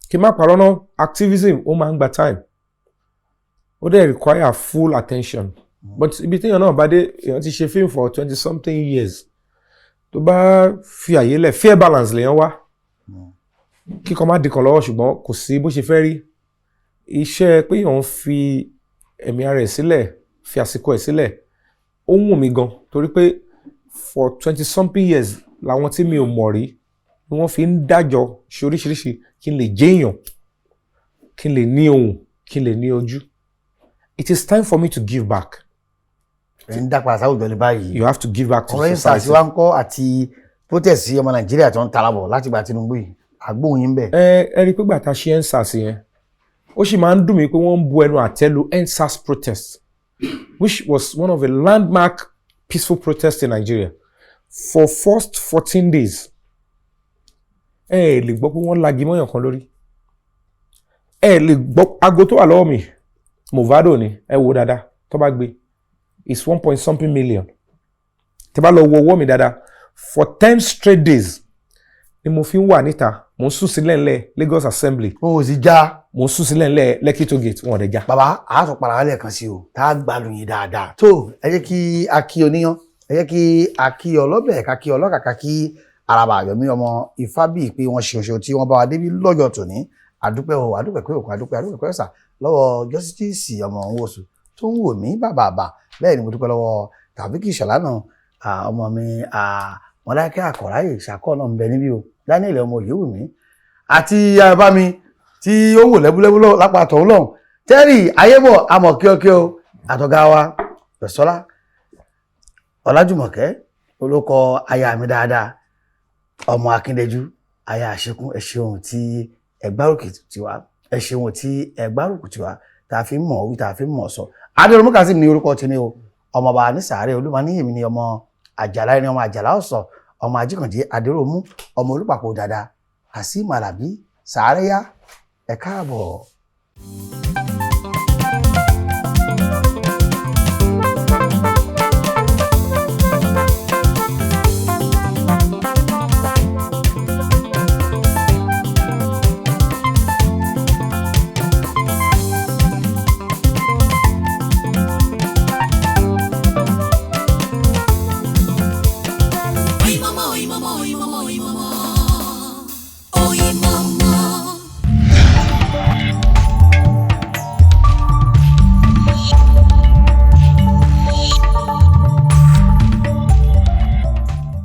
Kí n má parọ́ náà, activism, ó máa ń gba time, ó dẹ̀ require full attention, but ibi téèyàn náà bá dé, èèyàn ti ṣe film for 20 something years, tó bá fi àyè lẹ̀, fair balance lèèyàn wá, kíkọ́ má dìkan lọ́wọ́. Ṣùgbọ́n kò sí bó ṣe fẹ́ rí iṣẹ́ pé èèyàn ń fi ẹ̀mí ara ẹ̀ sílẹ̀, fi àsìkò ẹ̀ sílẹ̀. Ó wù mí gan, torí pé for 20 something years làwọn tí mi ò mọ̀ rí ni wọ́n fi ń dájọ́ ṣe oríṣiríṣi kí n lè jẹ́ èèyàn, kí n lè ní ohùn, kí n lè ní ojú. It is time for me to give back. Ẹ̀ ń dá padà sáwùjọ ní báyìí. You have to give back to Ọ̀rọ̀ EndSARS society. wa ń kọ́ àti protest sí ọmọ Nàìjíríà tó ń tara bọ̀ láti gba Tinubu yìí, àgbóhùn yín bẹ̀. Ẹ rí i pé gbàtà ṣe EndSARS yẹn, ó sì máa ń dùn mí pé wọ́n ń bu ẹnu àtẹ́ lu EndSARS protest, which was one of the landmark peaceful protests in Nigeria for first 14 days. Ẹ lè gbọ́ pé wọ́n lagi mọ́yàn kan lórí. Ẹ lè gbọ́. Aago tó wà lọ́wọ́ mi, Movado ni. Ẹ wo dáadáa, tó bá gbé, it's one point something million. Tí bá lọ wo owó mi dáadáa, for 10 straight days ni mo fi ń wà níta. Mo ń sùn sílẹ̀ ńlẹ̀ Lagos Assembly. O ò sì já. Mo ń sùn sílẹ̀ ńlẹ̀ Lekki toll gate, wọn ò dẹ̀ já. Bàbá, a tún padà wálẹ̀ kan sí o, tá a gbádùn yín dáadáa. Tó ẹ jẹ́ kí a kí oníyán, ẹ jẹ́ kí a kí ọlọ́bẹ̀, ká kí ọlọ́kà, ká kí araba àyọ̀mí ọmọ Ifábíyì pé wọ́n ṣe oṣù tí wọ́n bá wa débi lọ́jọ́ tòní. Àdúpẹ́ o, àdúpẹ́ pé òkun, àdúpẹ́, àdúpẹ́ pé ọ̀sà lọ́wọ́ Justice ọmọ Nwosu tó ń wò mí bàbàbà. Bẹ́ẹ̀ ni mo dúpẹ́ lọ́wọ́ Tàbíkì Ìṣọ̀lá náà, ọmọ mi Mọ̀lákẹ́ Àkọ̀ráyè ṣàkọ́ náà ń bẹ níbí o, Daniel ọmọ Òyewùmí àti bàbá mi tí ó wò lẹ́búlẹ́bú lápá tọ̀hún lọ́hùn, Tẹ́rì Ayébọ̀ amọ̀ kíọ́kíọ́, àtọ̀gá wa Bẹ̀sọ́lá Ọlájùmọ̀kẹ́, olókọ aya mi dáadáa, ọmọ Akíndéjú, aya àṣekún. Ẹ ṣeun tí ẹ gbárùkù tiwa, ẹ ṣeun tí ẹ gbárùkù tiwa, tá a fi ń mọ̀ wí, tá a fi ń mọ̀ sọ. Adéròmú Kazeem ní orúkọ tèmi o, ọmọọba nísàárẹ̀ olúmọníyèmí ni, ọmọ Àjàlá ẹni, ọmọ Àjàlá ọ̀sọ̀, ọmọ Ajíkànjẹ Adéròmú, ọmọ Olùpàpọ̀ dada Kazeem Alábí sàárẹ̀yá. Ẹ káàbọ̀. Oyinmomo, oyinmomo, oyinmomo, oyinmomo. Oyinmomo.